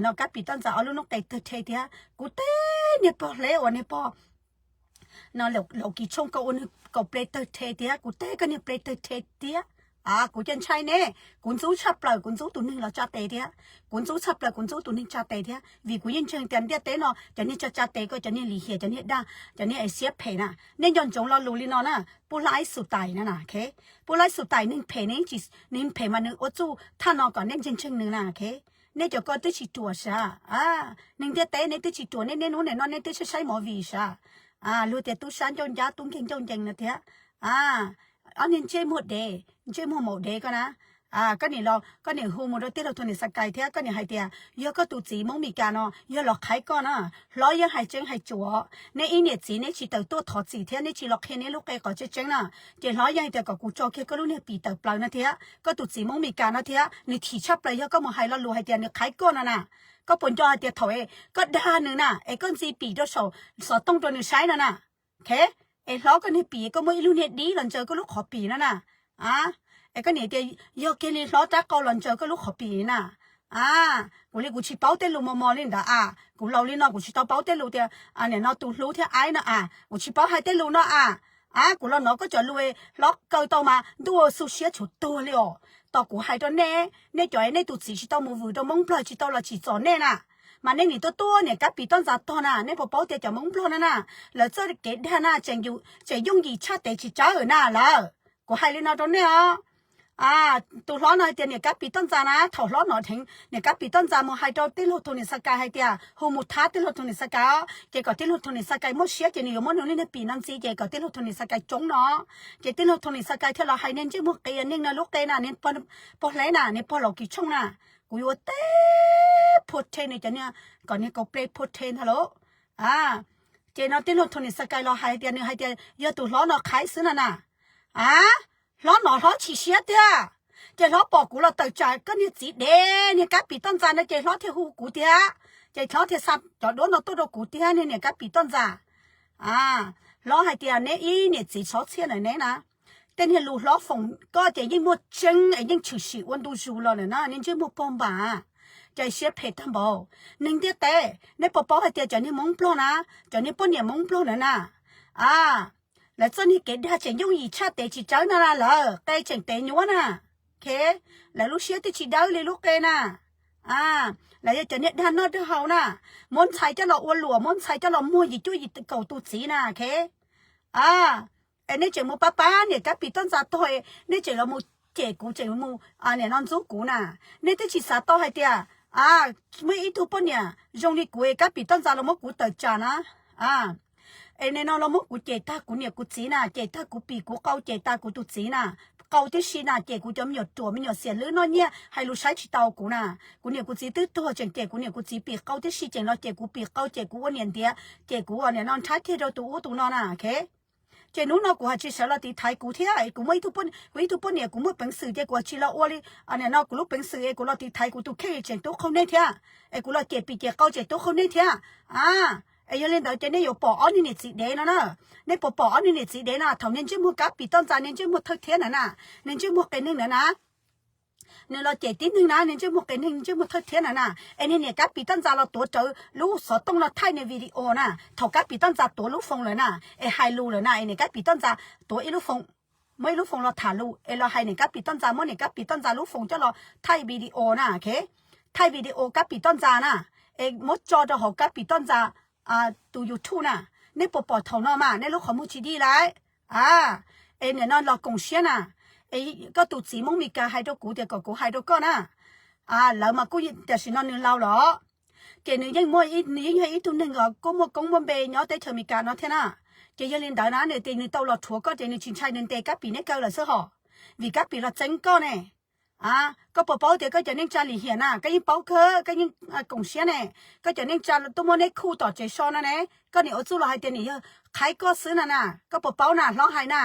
no kab pim toj ntxas ob lub noob qes tawg rhe thiab. Kuv teb niag pog hleb uas niag pog no Laus Kis Tshooj, koj ua nwg kaum ple tawg rhe thiab, kuv teb koj niag ple tawg rhe thiab. A, kuv cia ntshai ne, kuv ntxub tshaj plaws, kuv ntxub tus neeg los tsa tes thiab. Kuv ntxub tshaj plaws, kuv ntxub tus neeg tsa tes thiab, vim kuv yeej ntseeg tias ntiaj teb no cov niag tsa tsa tes ko, cov niag lim hiam, cov niag dag, cov niag siab phem na. Nej nco ntsoov lo lus li no na, Pub Laib Xus Tais na na, ok. Pub Laib Xus Tais neeg phem, neeg phem mas nws ua txuj thaj no kom nej ntseeg ntseeg nws na, ok. Nej cov ko twb tsis ruam sav a, neeg ntiaj teb nej twb tsis ruam, nej niaj hnub nim no nej twb saib saib movie sav a, luag tias tub sab ncauj ncab tub nkeeg ncauj ncees no thiab a, ob niag ntsej muag dev, ntsej muag maum dev koj na. Koj nim los koj nim hu mus rau tij laug Thoj Nis Xas Kais thiab koj nim hais tias yog koj tus txiv Hmoob Mes Kas no yog los qhaib koj na. Hlob yeej hais tseeb hais tsuas, neb ib niam txiv neb tsis tawm tuaj thov txim thiab neb tsis los qhia neb lub qe qhov tseeb tseeb na. Ces hlob yeej hais tias kom kuv tso kiag koj lub niag pim tawm plaws no thiab koj tus txiv Hmoob Mes Kas no thiab, nws thim tshaj plaws yog koj mus hais lo lus hais tias nws qhaib koj no na. Koj puas nco hais tias thaum koj dag nws na es koj ntxi pim rau saum xov tooj rau nws saib no na. Es hlob koj niag pim koj muaj ib lub niag dib los ntsaws koj lub qhov pim no na. Es koj niam tias yog kiag li hlob rab qau los ntsaws koj lub qhov pim na. Kuv li kuv tsis paub tej lus mos mos li ntawd a, kuv laus li no kuv tsis tau paub tej lus tias nim no tus hlub thiab aib no a, kuv tsis paub hais tej lus no a. A kuv los hnov koj cov lus hlob kaw tau mas ntuj xu siab tshuav tuag li os. Tos kuv hais rau nej, nej cov nej tus txiv tsis tau mus vwm rau Hmoob Nplog tsis tau los tsim txom nej na. Mas nej nim tuaj tuaj niam kab pim toj ntxas tog na, nej puas paub tias cov Hmoob Nplog no na, lawv txoj kev dag na tseem yooj yim tshaj tes tsis tsawb na lawm. Kuv hais li no rau nej os. Tus hlob no hais tias niam kab pim toj ntxas na, thaum hlob hnov dheev niam kab pim toj ntxas mus hais rau tij laug Thoj Nis Xas Kais hais tias hu mus thab tij laug Thoj Nis Xas Kais os, ces kom tij laug Thoj Nis Xas Kais muaj siab ces nws yuav muab nws lub niag pim no ntxiv ces kom tij laug Thoj Nis Xas Kais tsoob no. Ces tij laug Thoj Nis Xas Kais thiaj los hais niag ntsej muag qias neeg no lub qe na, niag pog hleb na, niag pog laus kis tshooj na. Kuv yuav teb phua rhe nws cov niag, kom niag kaus pleb phua rhe ntag lauj. Ces no tij laug Thoj Nis Xas Kais los hais tias nws hais tias yog tus hlob no qhaib xwb no na. A, hlob hnov hlob chim siab tiag. Ces hlob pom kuv los tawm tsam koj niag txiv dev niag kab pim toj ntxas no ces hlob thiaj hu kuv tiag. Ces hlob thiaj xa cov duab no tuaj rau kuv tiag niag niam kab pim toj ntxas. Hlob hais tias neb ib niam txiv txhob txhiaj ntawm neb na. Tej niag lus hlob foom koj ces yeej muaj tseeb es yeej tshwm sim ua ntu zus los lawm na, niag ntsej muag pog npam. Ces siab phem tag npaum. Neeg ntiaj teb, nej puas paub hais tias cov niag Hmoob Nplog na, cov niag poj niam Hmoob Nplog ntawd na, a, lawv txoj niag kev dag tseem yooj yim tshaj tes tsis tsawb na lawm, qe tseem tev nyuab na. Lawv lub siab twb tsis dawb li lub qe na. Lawv yog cov niag dag noj dag haus na, muab ntxhais coj los ua luam, muab ntxhais coj los muag yim cuaj yim kaum tus txiv na. A, es nej tseem mus pab pab niam kab pim toj ntxas tog, nej tseem los mus cem kuv, tseem mus nim no ntxub kuv na. Nej twb tsis xav tau hais tias, a, muaj ib tug poj niam zoo li kuv es kab pim toj ntxas los muab kuv tawm tsam na. Es nim no los muab kuv cem tag kuv niam kuv txiv na, cem tag kuv pim kuv qau, cem tag kuv tus txiv na, qau tib si na, cem kuv cov me nyuam ruam me nyuam xiam lwb noj nyiaj hais lus saib tsis taus kuv na. Kuv niam kuv txiv twb tuag tseem cem kuv niam kuv txiv pim qau tib si, tseem los cem kuv pim qau, cem kuv ua niam ntiav, cem kuv ua nim no nrhab kiag rau tus ub tus no na. Ces hnub no kuv hais tsis sawv los tiv thaiv kuv thiab, kuv muaj ib tug, kuv ib tug poj niam kuv muaj peev xwm ces kuv hais tsis los ua li nim no kuv lub peev xwm es kuv los tiv thaiv kuv tus kheej tseem tub qaug nej thiab, es kuv los cem pim cem qau tseem tub qaug nej thiab. A, es yog li ntawd ces nej yuav pom ob niag niam txiv dev no na. Nej puas pom ob niag niam txiv dev no, thaum niag ntsej muag kab pim toj ntxas, niag ntsej muag thawj thiab ntawd na, niag ntsej muag qias neeg ntawd na, nws los cem tib neeg na, niag ntsej muag qias neeg, ntsej muag thawj thiab ntawd na, es niag niam kab pim toj ntxas los tuav rawv lub xov tooj no thaij niag video na. Thaum kab pim toj ntxas tuav lub foos lawm na, es hais lus lawm na, es niam kab pim toj ntxas tuav ib lub foos, muab ib lub foos los tham lus es los hais niam kab pim toj ntxas, muab niam kab pim toj ntxas lub foos coj los thaij video na. Thaij video kab pim toj ntxas na, es muab tso rau hauv kab pim toj ntxas tus YouTube na. Nej puas pom thaum no mas nej lub qhov muag tsis dig lawm? A, es nim no los koom siab na. Es koj tus txiv Hmoob Mes Kas hais rau kuv tias kom kuv hais rau koj na. Lawv mas kuj tam sim no nws laus lawm, ces nws yeej muaj, nws yeej yog ib tug neeg kuj muaj koob muaj npe nyob teb chaws Mes Kas no thiab na. Ces yog li ntawd na nws tias nws tau los rhuav koj ces nws tsis ntshai nws ntes kab pim neb kaw lawm xwb hos, vim kab pim los txeeb koj ne. Koj puas paub tias koj cov neej tsa lim hiam na, koj yeej paub kawg, koj yeej koom siab ne. Koj cov neej tsa tuaj muab neb khuj tom tsev so no ne, koj niam ua txuj los hais tias nws yog qhaib koj xwb na na, koj puas paub na hlob hais na.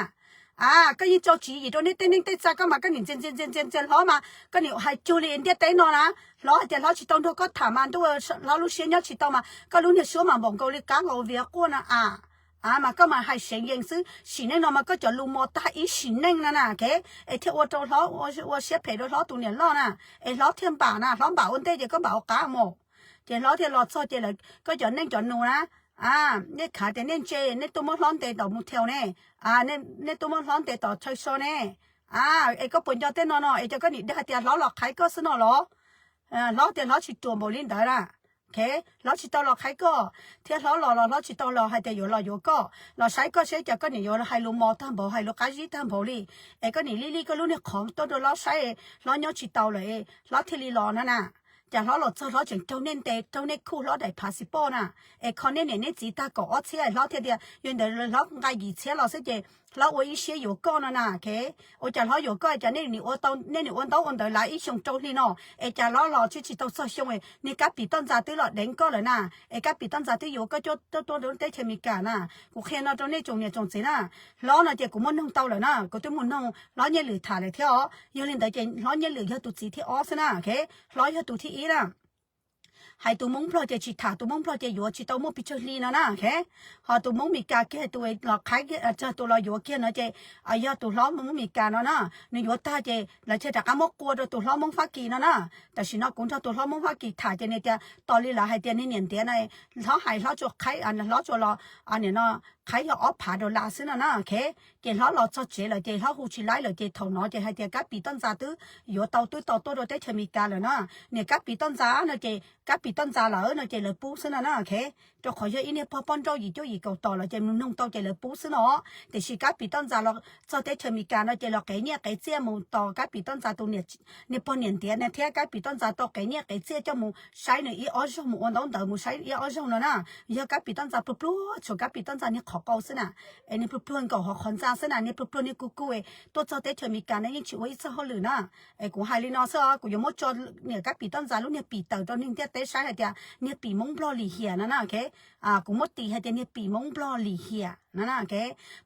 A, koj yeej tso tswv yim rau neb tej neej tej tsa koj mas koj nim ntxias ntxias ntxias ntxias hlob mas koj nim hais cuag li ntiaj teb no na. Hlob hais tias hlob tsis tau nrog koj tham mas ntuj, hlob lub siab nyob tsis tau mas koj lub niag suab mas npaum nkaus li kab nkaus viav quaj no a. A, mas koj mas hais seev yees xwb, sim neej no mas koj cov lus mos tag ib sim neej no na, es thiaj ua rau hlob, ua siab phem rau hlob tus niam loj na, es hlob thiaj npam na, hlob npam ua ntej ces koj npam ua qab mus. Ces hlob thiaj los txog ces lawv koj cov neej cov nus na, a, nej khav tias nej ntse, nej tuaj muab hlob ntes tom mus thau ne, nej tuaj muab hlob ntes tom chaw so ne. A, es koj puas nco tej no no es cov koj nim dag tias hlob los qhaib koj xwb no los? Hlob tias hlob tsis ruam npaum li ntawd na. Hlob tsis tau los qhaib koj, thiab hlob los los hlob tsis tau los hais tias yuav los yuav koj, los saib koj seb cas koj nim yuav hais lus mos tag npaum, hais lus qab zib tag npaum li. Es koj nim li li koj lub niag qhov tuaj rau hlob saib, hlob nyob tsis tau lawm, hlob thiaj li los no na. cas hlob los txog hlob tseem raug nej ntes, raug nej khuj hlob daim passport na, es kho nej niam nej txiv tag kaum ob txhiab hlob thiaj tias yog ntawd hlob nqa yim txhiab los xwb ces hlob ua ib siab yuav koj no na, ok. Ua cas hlob yuav koj, cas nej nim ua tau, nej nim ua ntaub ua ntawv lav ib xyoo rau hli no, es cas hlob los tsis, tsis tau txog xyoo, niag Kab Pim Toj Ntxa twb los deev koj lawm na, es Kab Pim Toj Ntxa twb yuav koj tuaj, tuaj rau teb chaws Amelikas na. Kuv qhia no rau nej tsoom niam tsoom txiv na, hlob no ces kuv muaj noog tau lawm na, kuv twb mus noog hlob Nyiaj Lwm tham lawm thiab os. Yog li ntawd ces hlob Nyiaj Lwm yog tus txiv thib ob xwb na, ok. Hlob yog tus thib ib na. Hais tus Hmoob Nplog ces tsis tham, tus Hmoob Nplog ces yuav tsis tau muaj pes tsawg hli no na, ok. Ho tus Hmoob Meskas kiag tus los qhaib, tus los yuav kiag no ces yog tus hlob Hmoob Meskas no na. Nws yuav tag ces lawv thiaj rov qab muab qua rau tus hlob Hmoob Fab Kis no na. Tam sim no kuv nrog tus hlob Hmoob Fab Kis tham ces nws tias tos li lawv hais tias niag niam ntiav no, hlob hais hlob tsuas qhaib, hlob tsuas los, nim no qhaib yog ob phav dollar xwb no na, ok. Ces hlob los txog tsev lawm ces hlob hu tsis laib lawm ces thaum no ces hais tias Kab Pim Toj Ntxa twb yuav tau, twb tau tuaj rau teb chaws Amelikas lawm na. Niam Kab Pim Toj Ntxa no ces Kab Pim Toj Ntxa lawm no ces lawv pub xwb no na, ok. Rau qhov yog ib niag pog poj nrauj yim cuaj yim kaum tom lawm ces nws noog tau ces lawv pub xwb no. Tiam sis Kab Pim Toj Ntxa los txog teb chaws Amelikas no ces los qev nyiaj qev txiaj mus tos Kab Pim Toj Ntxa tus niam, niag pog niam ntiav na thiab Kab Pim Toj Ntxa tau qev nyiaj qev txiaj coj mus saib nws ib ob zaug, mus ua ntaub ntawv mus saib ib ob zaug no na. Yog Kab Pim Toj Ntxa pluag pluag, tshuav Kab Pim Toj Ntxa niag qhov qau xwb na, es niag pluag pluag nkaum hauv qhov ntxa xwb na, niag pluag pluag niag kuj kuj es tuaj txog teb chaws Amelikas no yeej tsis ua ib txoj hauj lwm na. Es kuv hais li no xwb os, kuv yuav muab tso niam Kab Pim Toj Ntxa lub niag pim tawm rau neeg ntiaj teb saib hais tias niag pim Hmoob Nplog lim hiam no na, ok. Kuv muab tis hais tias niag pim Hmoob Nplog lim hiam no na, ok.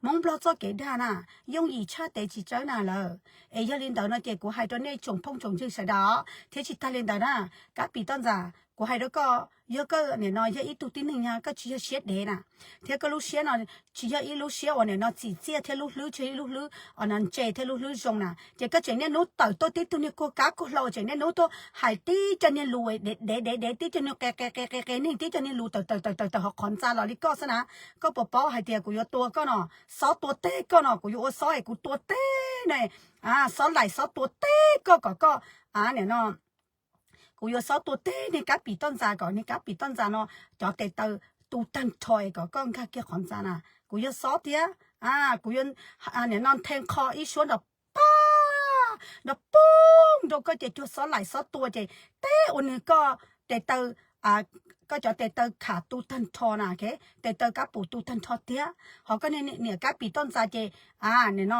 Hmoob Nplog txoj kev dag na, yooj yim tshaj tes tsis tsawb na lawm. Es yog li ntawd no ces kuv hais rau nej tsoom phooj tsoom ywg sawv daws os, thiab tsis tag li ntawd na, Kab Pim Toj Ntxa, kuv hais rau koj, yog koj nim no yog ib tug tib neeg na, koj tsis yog siab dev na, thiab koj lub siab no tsis yog ib lub siab uas nim no txim txiaj thiab lub hlwb tsis yog ib lub hlwb uas no ntse thiab lub hlwb zoo na, ces koj tseem niaj hnub tawm tuaj tib tug niag kuag kab kuag hlau, tseem niaj hnub tuaj hais tib co niag lus dev dev dev dev, tib co niag qe qe qe qe qe neeg, tib co niag lus tawm tawm tawm tawm tawm hauv qhov ntxa los li koj xwb na. Koj puas paub hais tias kuv yuav tua koj no, xob tua teg koj no, kuv yuav ua xob es kuv tua teg ne, xob laim xob tua teg koj kom koj, nim no kuv yuav xob tua teg niag Kab Pim Toj Ntxa kom niag Kab Pim Toj Ntxa no cov tes taw tu tag nrho es kom koj nkag kiag qhov ntxa na. Kuv yuav xob thiab, kuv yuav nim no nthe qho ib suab nrov pag, nrov poog rau koj ces cuag xob laim xob tua ces teb ua nws koj tes taw, koj cov tes taw kham tu tag nrho na, tes taw kab pum tu tag nrho thiab. Ho koj niam Kab Pim Toj Ntxa ces nim no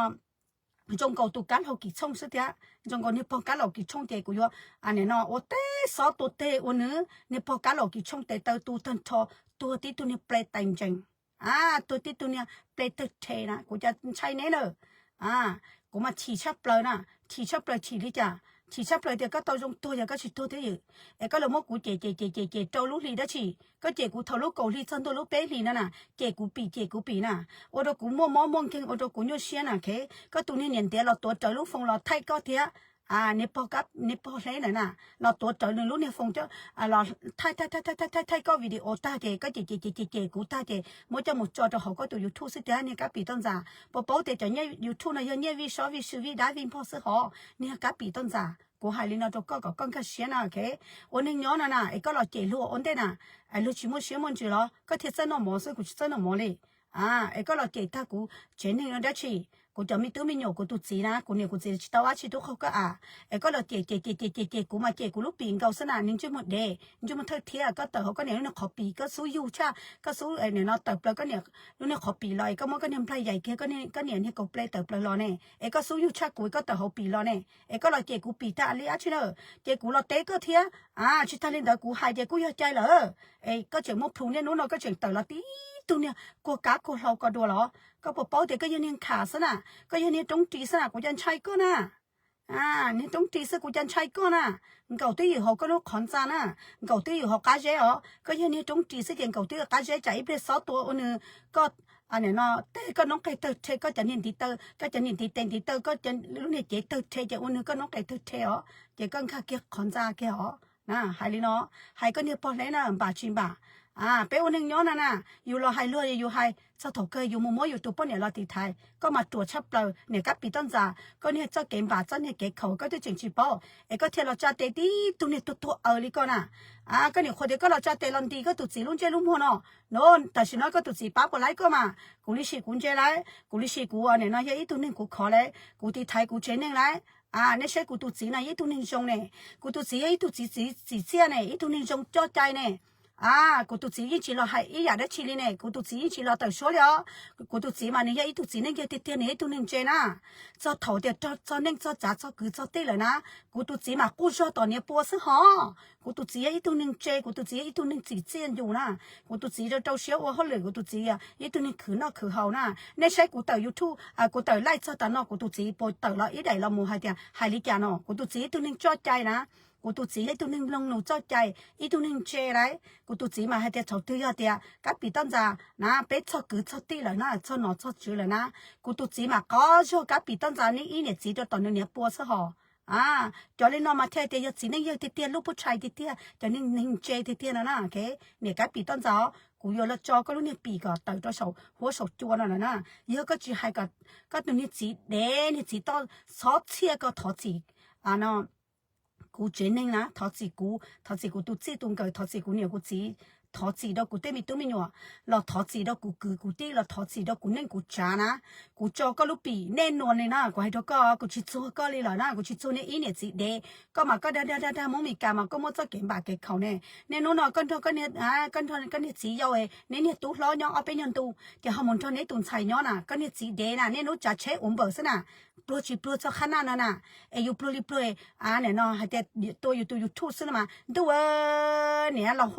zoo nkaus tus Kab Laus Kim Tshooj xwb thiab, zoo nkaus niag pog Kab Laus Kim Tshooj ces kuv yuav nim no ua teg xob tua teg ua nws niag pog Kab Laus Kim Tshooj tes taw tu tag nrho, tuag tib tug niag ple tais ntsees, tuag tib tug niag ple tawg rhe na, kuv cas ntshai neb na. Kuv mas chim tshaj plaws na, chim tshaj plaws chim li cas? Chim tshaj plaws tias koj tau zoo tuag yog koj tsis tuag twb ywm, es koj los muab kuv cem cem cem cem cem rau lub hli dab tsi? Koj cem kuv thaum lub kaum hli txog ntua lub peb hlis no na, cem kuv pim cem kuv pim na, ua rau kuv muaj mob muaj nkeeg, ua rau kuv nyuaj siab na, ok. Koj tus niag niam ntiav los tuav rawv lub foos los thaij koj thiab, niag pog, niag pog hleb ntawd na, los tuav rawv nws lub niag foos coj los thaij thaij thaij thaij koj video tag ces koj cem cem cem cem cem kuv tag ces muab coj mus tso rau hauv koj tus YouTube xwb tiag niag Kab Pim Toj Ntxa. Puas paub tias cov nyiaj YouTube no yog nyiaj vij sob vij sw vij dab vij npog xwb hov niag Kab Pim Toj Ntxa? Kuv hais li no rau koj kom koj nkag siab na, ok. Ua neeg nyob no na es koj los cem luag ua ntej na, luag tsis muaj siab muaj ntsws los koj thiaj txawj noj mov xwb, kuv tsis txawj noj mov li. Es koj los cem tag kuv tsev neeg no dab tsi? Kuv cov me tub me nyuam, kuv tus txiv na, kuv niam kuv txiv tsis tau dab tsi tub qaug koj a. Es koj los cem cem cem cem cem cem kuv mas cem kuv lub pim nkaus xwb na, niag ntsej muag dev, ntsej muag thawj thiab, koj tawm hauv koj niam lub niag qhov pim, koj xub yug tshaj, koj xub nim no tawm plaws koj niam lub niag qhov pim los es koj muab koj niag nplaig yaim kiag koj niam niag kaus ple tawm plaws los ne, es koj xub yug tshaj kuv koj tawm hauv pim los ne, es koj los cem kuv pim tag li dab tsi na? Ces kuv los teb koj thiab, tsis tag li ntawd kuv hais ces kuj yog cai lawm. Es koj tseem muaj plhus niaj hnub no koj tseem tawm los tib tug niag kuag kab kuag hlau ko dua los? Koj puas paub tias koj yog niag nkham xwb na, koj yog niag roob ris xwb na, kuv cas ntshai koj na. Niag roob ris xwb kuv cas ntshai koj na. Nkaum twb ywm hauv koj lub qhov ntxa na, nkaum twb ywm hauv qab zeb os. Koj yog niag roob ris xwb ces nkaum twb ywm qab zeb, tsam ib pliag xob tua ua nws koj, nim no tej koj noob qes tawg rhe, koj cov niag ntiv taw, koj cov niag ntiv tes ntiv taw, koj lub niag cev tawg rhe ces ua nws koj noob qes tawg rhe os, ces koj nkag kiag qhov ntxa kiag os. Hais li no, hais koj niag pog hleb na, npam tsis npam? Peb ua neeg nyob no na, yus los hais luag yus hais txog thaum kawg yus mus muab yus tus poj niam los tiv thaiv, koj mas ruam tshaj plaws niam Kab Pim Toj Ntxa. Koj niag txoj kev npam txoj niag kev khaum koj twb tseem tsis paub es koj thiaj los tsa tes tib tug niag tuag tuag aws li koj na. Koj niam qhuas tias koj los tsa tes los ntis koj tus txiv lub ntsej lub muag no. No, tam sim no koj tus txiv pab puas laib koj mas? Kuv li sim kuv ntse lauj, kuv li sim kuv nim no yog ib tug neeg kuv khov lauj, kuv tiv thaiv kuv tsev neeg lauj. Nej saib kuv tus txiv no yog ib tug neeg zoo ne, kuv tus txiv yog ib tug txiv txiv tsim txiaj ne, ib tug neeg zoo coj cai ne. Kuv tus txiv yeej tsis los hais ib yam dab tsi li ne, kuv tus txiv yeej tsis los tawm suab li os. Kuv tus txiv mas nws yog ib tug txiv neej yawg tiag tiag, nws yog ib tug neeg ntse na. Txog thaum tias txog neej txog tsav txog kwv txog tij lawm na, kuv tus txiv mas quaj zog tom niam pua xwb hos. Kuv tus txiv yog ib tug neeg ntse, kuv tus txiv yog ib tug neeg tsim txiaj yus na. Kuv tus txiv rau rau siab ua hauj lwm, kuv tus txiv ib tug neeg khwv noj khwv haus na. Nej saib kuv tawm YouTube, kuv tawm live txog tav no, kuv tus txiv puas tawm los ib daim los mus hais tias hais li cas no? Kuv tus txiv ib tug neeg coj cai na, kuv tus txiv yog ib tug neeg mloog lus coj cai, ib tug neeg ntse lauj. Kuv tus txiv mas hais tias thaum twg yog tias Kab Pim Toj Ntxas na, peb txog kwv txog tij lawm na, txog nom txog tswv lawm na, kuv tus txiv mas quaj zog Kab Pim Toj Ntxas neb ib niam txiv rau tom nws niam pua xwb hos. Cov li no mas thiaj tias yog txiv neej yawg tiag tiag, lub pub tshais tiag tiag, cov neeg ntse tiag tiag no na. Niam Kab Pim Toj Ntxas, kuv yuav los tso koj lub niag pim kom tawm rau saum huab saum cua no lawm na. Yog koj tsis hais kom koj tus niag txiv dev niag txiv toj xob txhiaj ko thov txim no kuv tsev neeg na, thov txim kuv, thov txim kuv tus txij tus nkawm, thov txim kuv niam kuv txiv, thov txim rau kuv tej me tub me nyuam, los thov txim rau kuv kwv kuv tij, los thov txim rau kuv neej kuv tsav na. Kuv tso koj lub pim nej nua li na, kuv hais rau koj, kuv tsis txuag koj li lawm na, kuv tsis txuag nej ib niam txiv dev. Koj mas koj dag dag dag dag Hmoob Mes Kas mas koj muaj txoj kev npam kev khaum ne. Niaj hnub no koj nrog koj niag txiv yau, neb niag tub hlob nyob ob peb nyuag ntu, ces ho mus nrog neb tus ntxhais nyob na, koj niag txiv dev na, niaj hnub tsav tsheb ua npaws xwb na. Pluag tsis pluag txog qhab naj no na, es yus pluag li pluag, nim no hais tias tua yus tus YouTube xwb no mas ntuj, niam los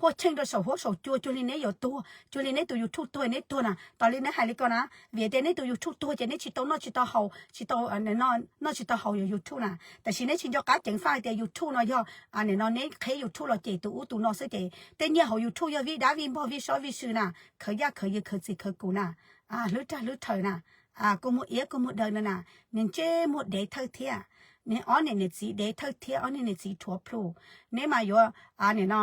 huaj cheej rau saum huab saum cua, cuag li neb yuav tuag, cuag li neb tus YouTube tuag neb tuag na. Tas li neb hais li ko na, vim tias neb tus YouTube tuag ces neb tsis tau noj tsis tau haus, tsis tau noj tsis tau haus yus YouTube na. Tiam sis neb tsis nco qab ceev faj hais tias YouTube no yog, nim no neb qheb YouTube los cem tus ub tus no xwb ces tej nyiaj hauv YouTube yog vij dab vij npog vij sob vij sw na, khawv yaj khawv yws khawv txim khawv kum na, hlwb rag hlwb rhaws na, kua muag iab kua muag daw no na, nws ntsej muag dev thawj thiab, nws ob niag niam txiv dev thawj thiab, ob niag niam txiv rhuav plhu. Neb mas yuav, nim no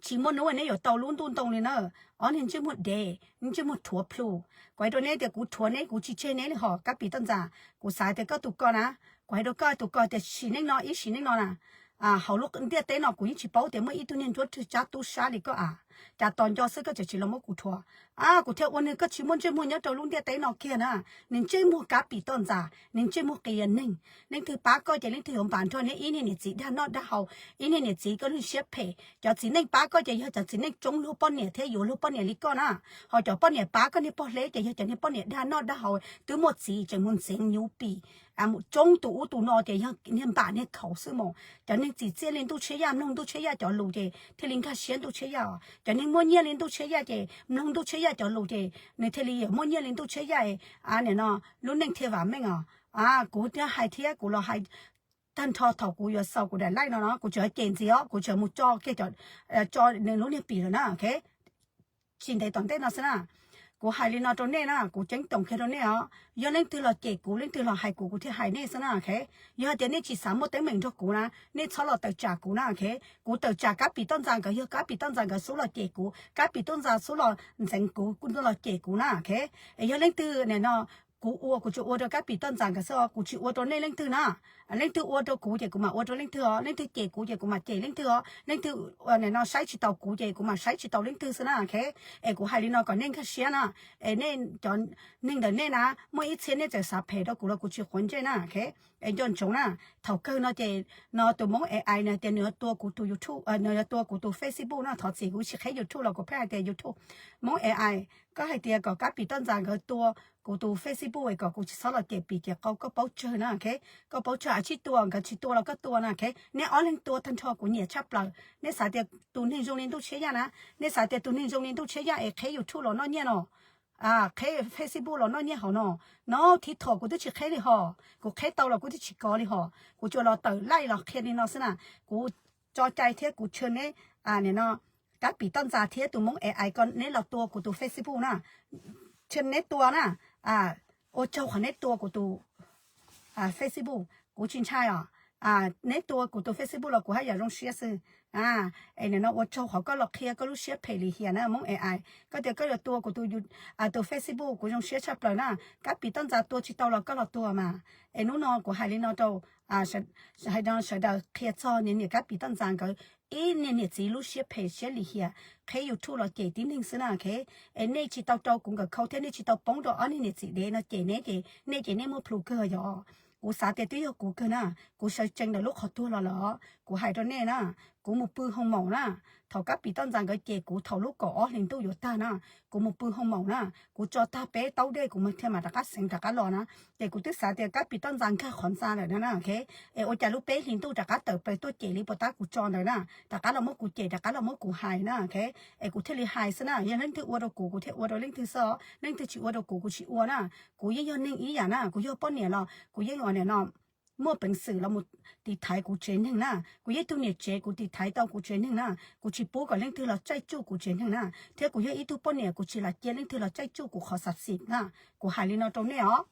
tsis muaj hnub neb yuav tau lub ntuj ntoo li na. Ob niag ntsej muag dev, ntsej muag rhuav plhu. Kuv hais rau neb tias kuv rhuav neb, kuv tsis tseg neb li hos Kab Pim Toj Ntxas. Kuv xav tias koj tus ko na, kuv hais rau koj tus ko tias sim neej no ib sim neej no na, hauv lub ntiaj teb no kuv yeej tsis paub tias muaj ib tug niag nruab rwg tsab tub sab li koj a, cas tos nco xwb koj tseem tsis los muab kuv rhuav. Kuv thiaj ua nws koj tsis muaj ntsej muag nyob rau lub ntiaj teb no kiag na. Nws ntsej muag Kab Pim Toj Ntxas, nws ntsej muag qias neeg. Leej twg pab koj ces leej twg yuav npam nrog neb ib niag niam txiv dag noj dag haus, ib niag niam txiv koj lub siab phem. Cov txiv neej pab koj ces yog cov txiv neej tsoob luag poj niam thiab yuav luag poj niam li koj na. Ho cov poj niam pab koj niag poj hleb ces yog cov niag poj niam dag noj dag haus twb muaj txiv tseem mus ntxeev nyuv pim, mus tsoob tus ub tus no ces yog niag npam niag khaum xwb mos. Cov neeg tsim txiaj li Ntuj Tshiab Yaj, mloog Ntuj Tshiab Yaj cov lus ces thiaj li nkag siab Ntuj Tshiab Yaj os. Cov neeg muaj nyiaj li Ntuj Tshiab Yaj ces mloog Ntuj Tshiab Yaj cov lus ces nws thiaj li yuav muaj nyiaj li Ntuj Tshiab Yaj, nim no lub neej thiaj vam meej os. Kuv thiaj hais thiab kuv los hais tag nrho thaum kuv yuav xaus kuv daim live no no, kuv tseem cem ntxiv os, kuv tseem mus tso kiag, tso nws lub niag pim lawm na. Tsis ntev tom ntej no xwb na. Kuv hais li no rau nej na, kuv ceeb toom kiag rau nej os, yog leej twg los cem kuv, leej twg los hais kuv, kuv thiaj hais nej xwb na. Yog hais tias nej tsis xav muaj teeb meem nrog kuv na, nej txhob los tawm tsam kuv na. Kuv tawm tsam Kab Pim Toj Ntxas nkawd, yog Kab Pim Toj Ntxas nkawd xub los cem kuv, Kab Pim Toj Ntxas xub los ntxeev kuv, kuj los cem kuv na. Es yog leej twg nim no kuv ua, kuv tsuas ua rau Kab Pim Toj Ntxas nkawd xwb os, kuv tsis ua rau nej leej twg na. Leej twg ua rau kuv ces kuv mam ua rau leej twg os, leej twg cem kuv ces kuv mam cem leej twg os, leej twg nim no saib tsis taus kuv ces kuv mam saib tsis taus leej twg xwb na. Es kuv hais li no kom nej nkag siab na. Es nej cov neeg ntawm nej na, muaj ib txhia nej txawm xav phem rau kuv los kuv tsis quav ntsej na. Es nco ntsoov na, thaum kawg no ces no tus Hmoob A I nws tias nws yuav tua kuv tus YouTube, nws yuav tua kuv tus Facebook no, thov txim kuv tsis qheb YouTube los kuv pheej hais tias YouTube. Hmoob A I, koj hais tias kom Kab Pim Toj Ntxas nkawd tua kuv tus Facebook es kom kuv tsis txhob los cem pim ces qau koj paub tsawg na. Koj paub tsawg, a tsis tua nkawd tsis tua los koj tua na. Nej ob leeg tua tag nrho kuv nyiam tshaj plaws. Nej xav tias tus neeg zoo li Ntuj Tshiab Yaj na, nej xav tias tus neeg zoo li Ntuj Tshiab Yaj es qheb YouTube los noj nyiaj no, qheb Facebook los noj nyiaj hauv no. No thib thoom kuv twb tsis qheb li hos, kuv qheb tau los kuv twb tsis kov li hos, kuv tsuas los tawm live los qhia li no xwb na. Kuv tso cai thiab kuv tshwm neb, nim no Kab Pim Toj Ntxas thiab tus Hmoob A I ko neb los tua kuv tus Facebook na, tshwm neb tua na. Ua tsaug qhov neb tua kuv tus Facebook, kuv tsis ntshai os. Neb tua kuv tus Facebook los kuv haj yam zoo siab xwb. Es nim no ua tsaug qhov koj los qhia koj lub siab phem lim hiam na Hmoob A I. Koj tias koj yuav tua kuv tus Facebook, kuv zoo siab tshaj plaws na. Kab Pim Toj Ntxas tua tsis tau los koj los tua mas. Es hnub no kuv hais li no rau, hais no sawv daws qhia txog niam niam Kab Pim Toj Ntxas nkawd ib niag niam txiv lub siab phem siab lim hiam, qheb YouTube los cem tib neeg xwb na. Es nej tsis tau rau kuv nkawd khau thiab nej tsis tau poob rau ob niag niam txiv dev no cem neb ces nej ces nej muaj plhus kawg yog. Kuv xav tias twb yog kuv kawg na. Kuv sawv tsees ntawm lub qhov tuag los lawm. Kuv hais rau nej na, kuv mus pw hoo maum na. Thaum Kab Pis Toj Ntxas nkawd cem kuv thaum lub kaum ob hlis ntuj yuav tag na, kuv mus pw hoo maum na, kuv tso tag peb taub dej kuv mam thiaj mam rov qab xeev rov qab los na. Ces kuv twb xav tias Kab Pis Toj Ntxas nkag qhov ntxa lawm na na. Es ua cas lub peb hlis ntuj rov qab tawm plaws tuaj cem li puas tab kuv tso ntawd na, rov qab los muab kuv cem, rov qab los muab kuv hais na. Es kuv thiaj li hais xwb na, yog leej twg ua rau kuv, kuv thiaj ua rau leej twg xwb. Leej twg tsis ua rau kuv, kuv tsis ua na. Kuv yeej yog neeg ib yam na, kuv yog poj niam los kuv yeej ua niam no muaj peev xwm los mus tiv thaiv kuv tsev neeg na. Kuv yog ib tug niam tsev, kuv tiv thaiv tau kuv tsev neeg na. Kuv tsis pub kom leej twg los caij tsuj kuv tsev neeg na, thiab kuv yog ib tug poj niam, kuv tsis lam cia leej twg los caij tsuj kuv qhov xav xim na. Kuv hais li no rau nej os.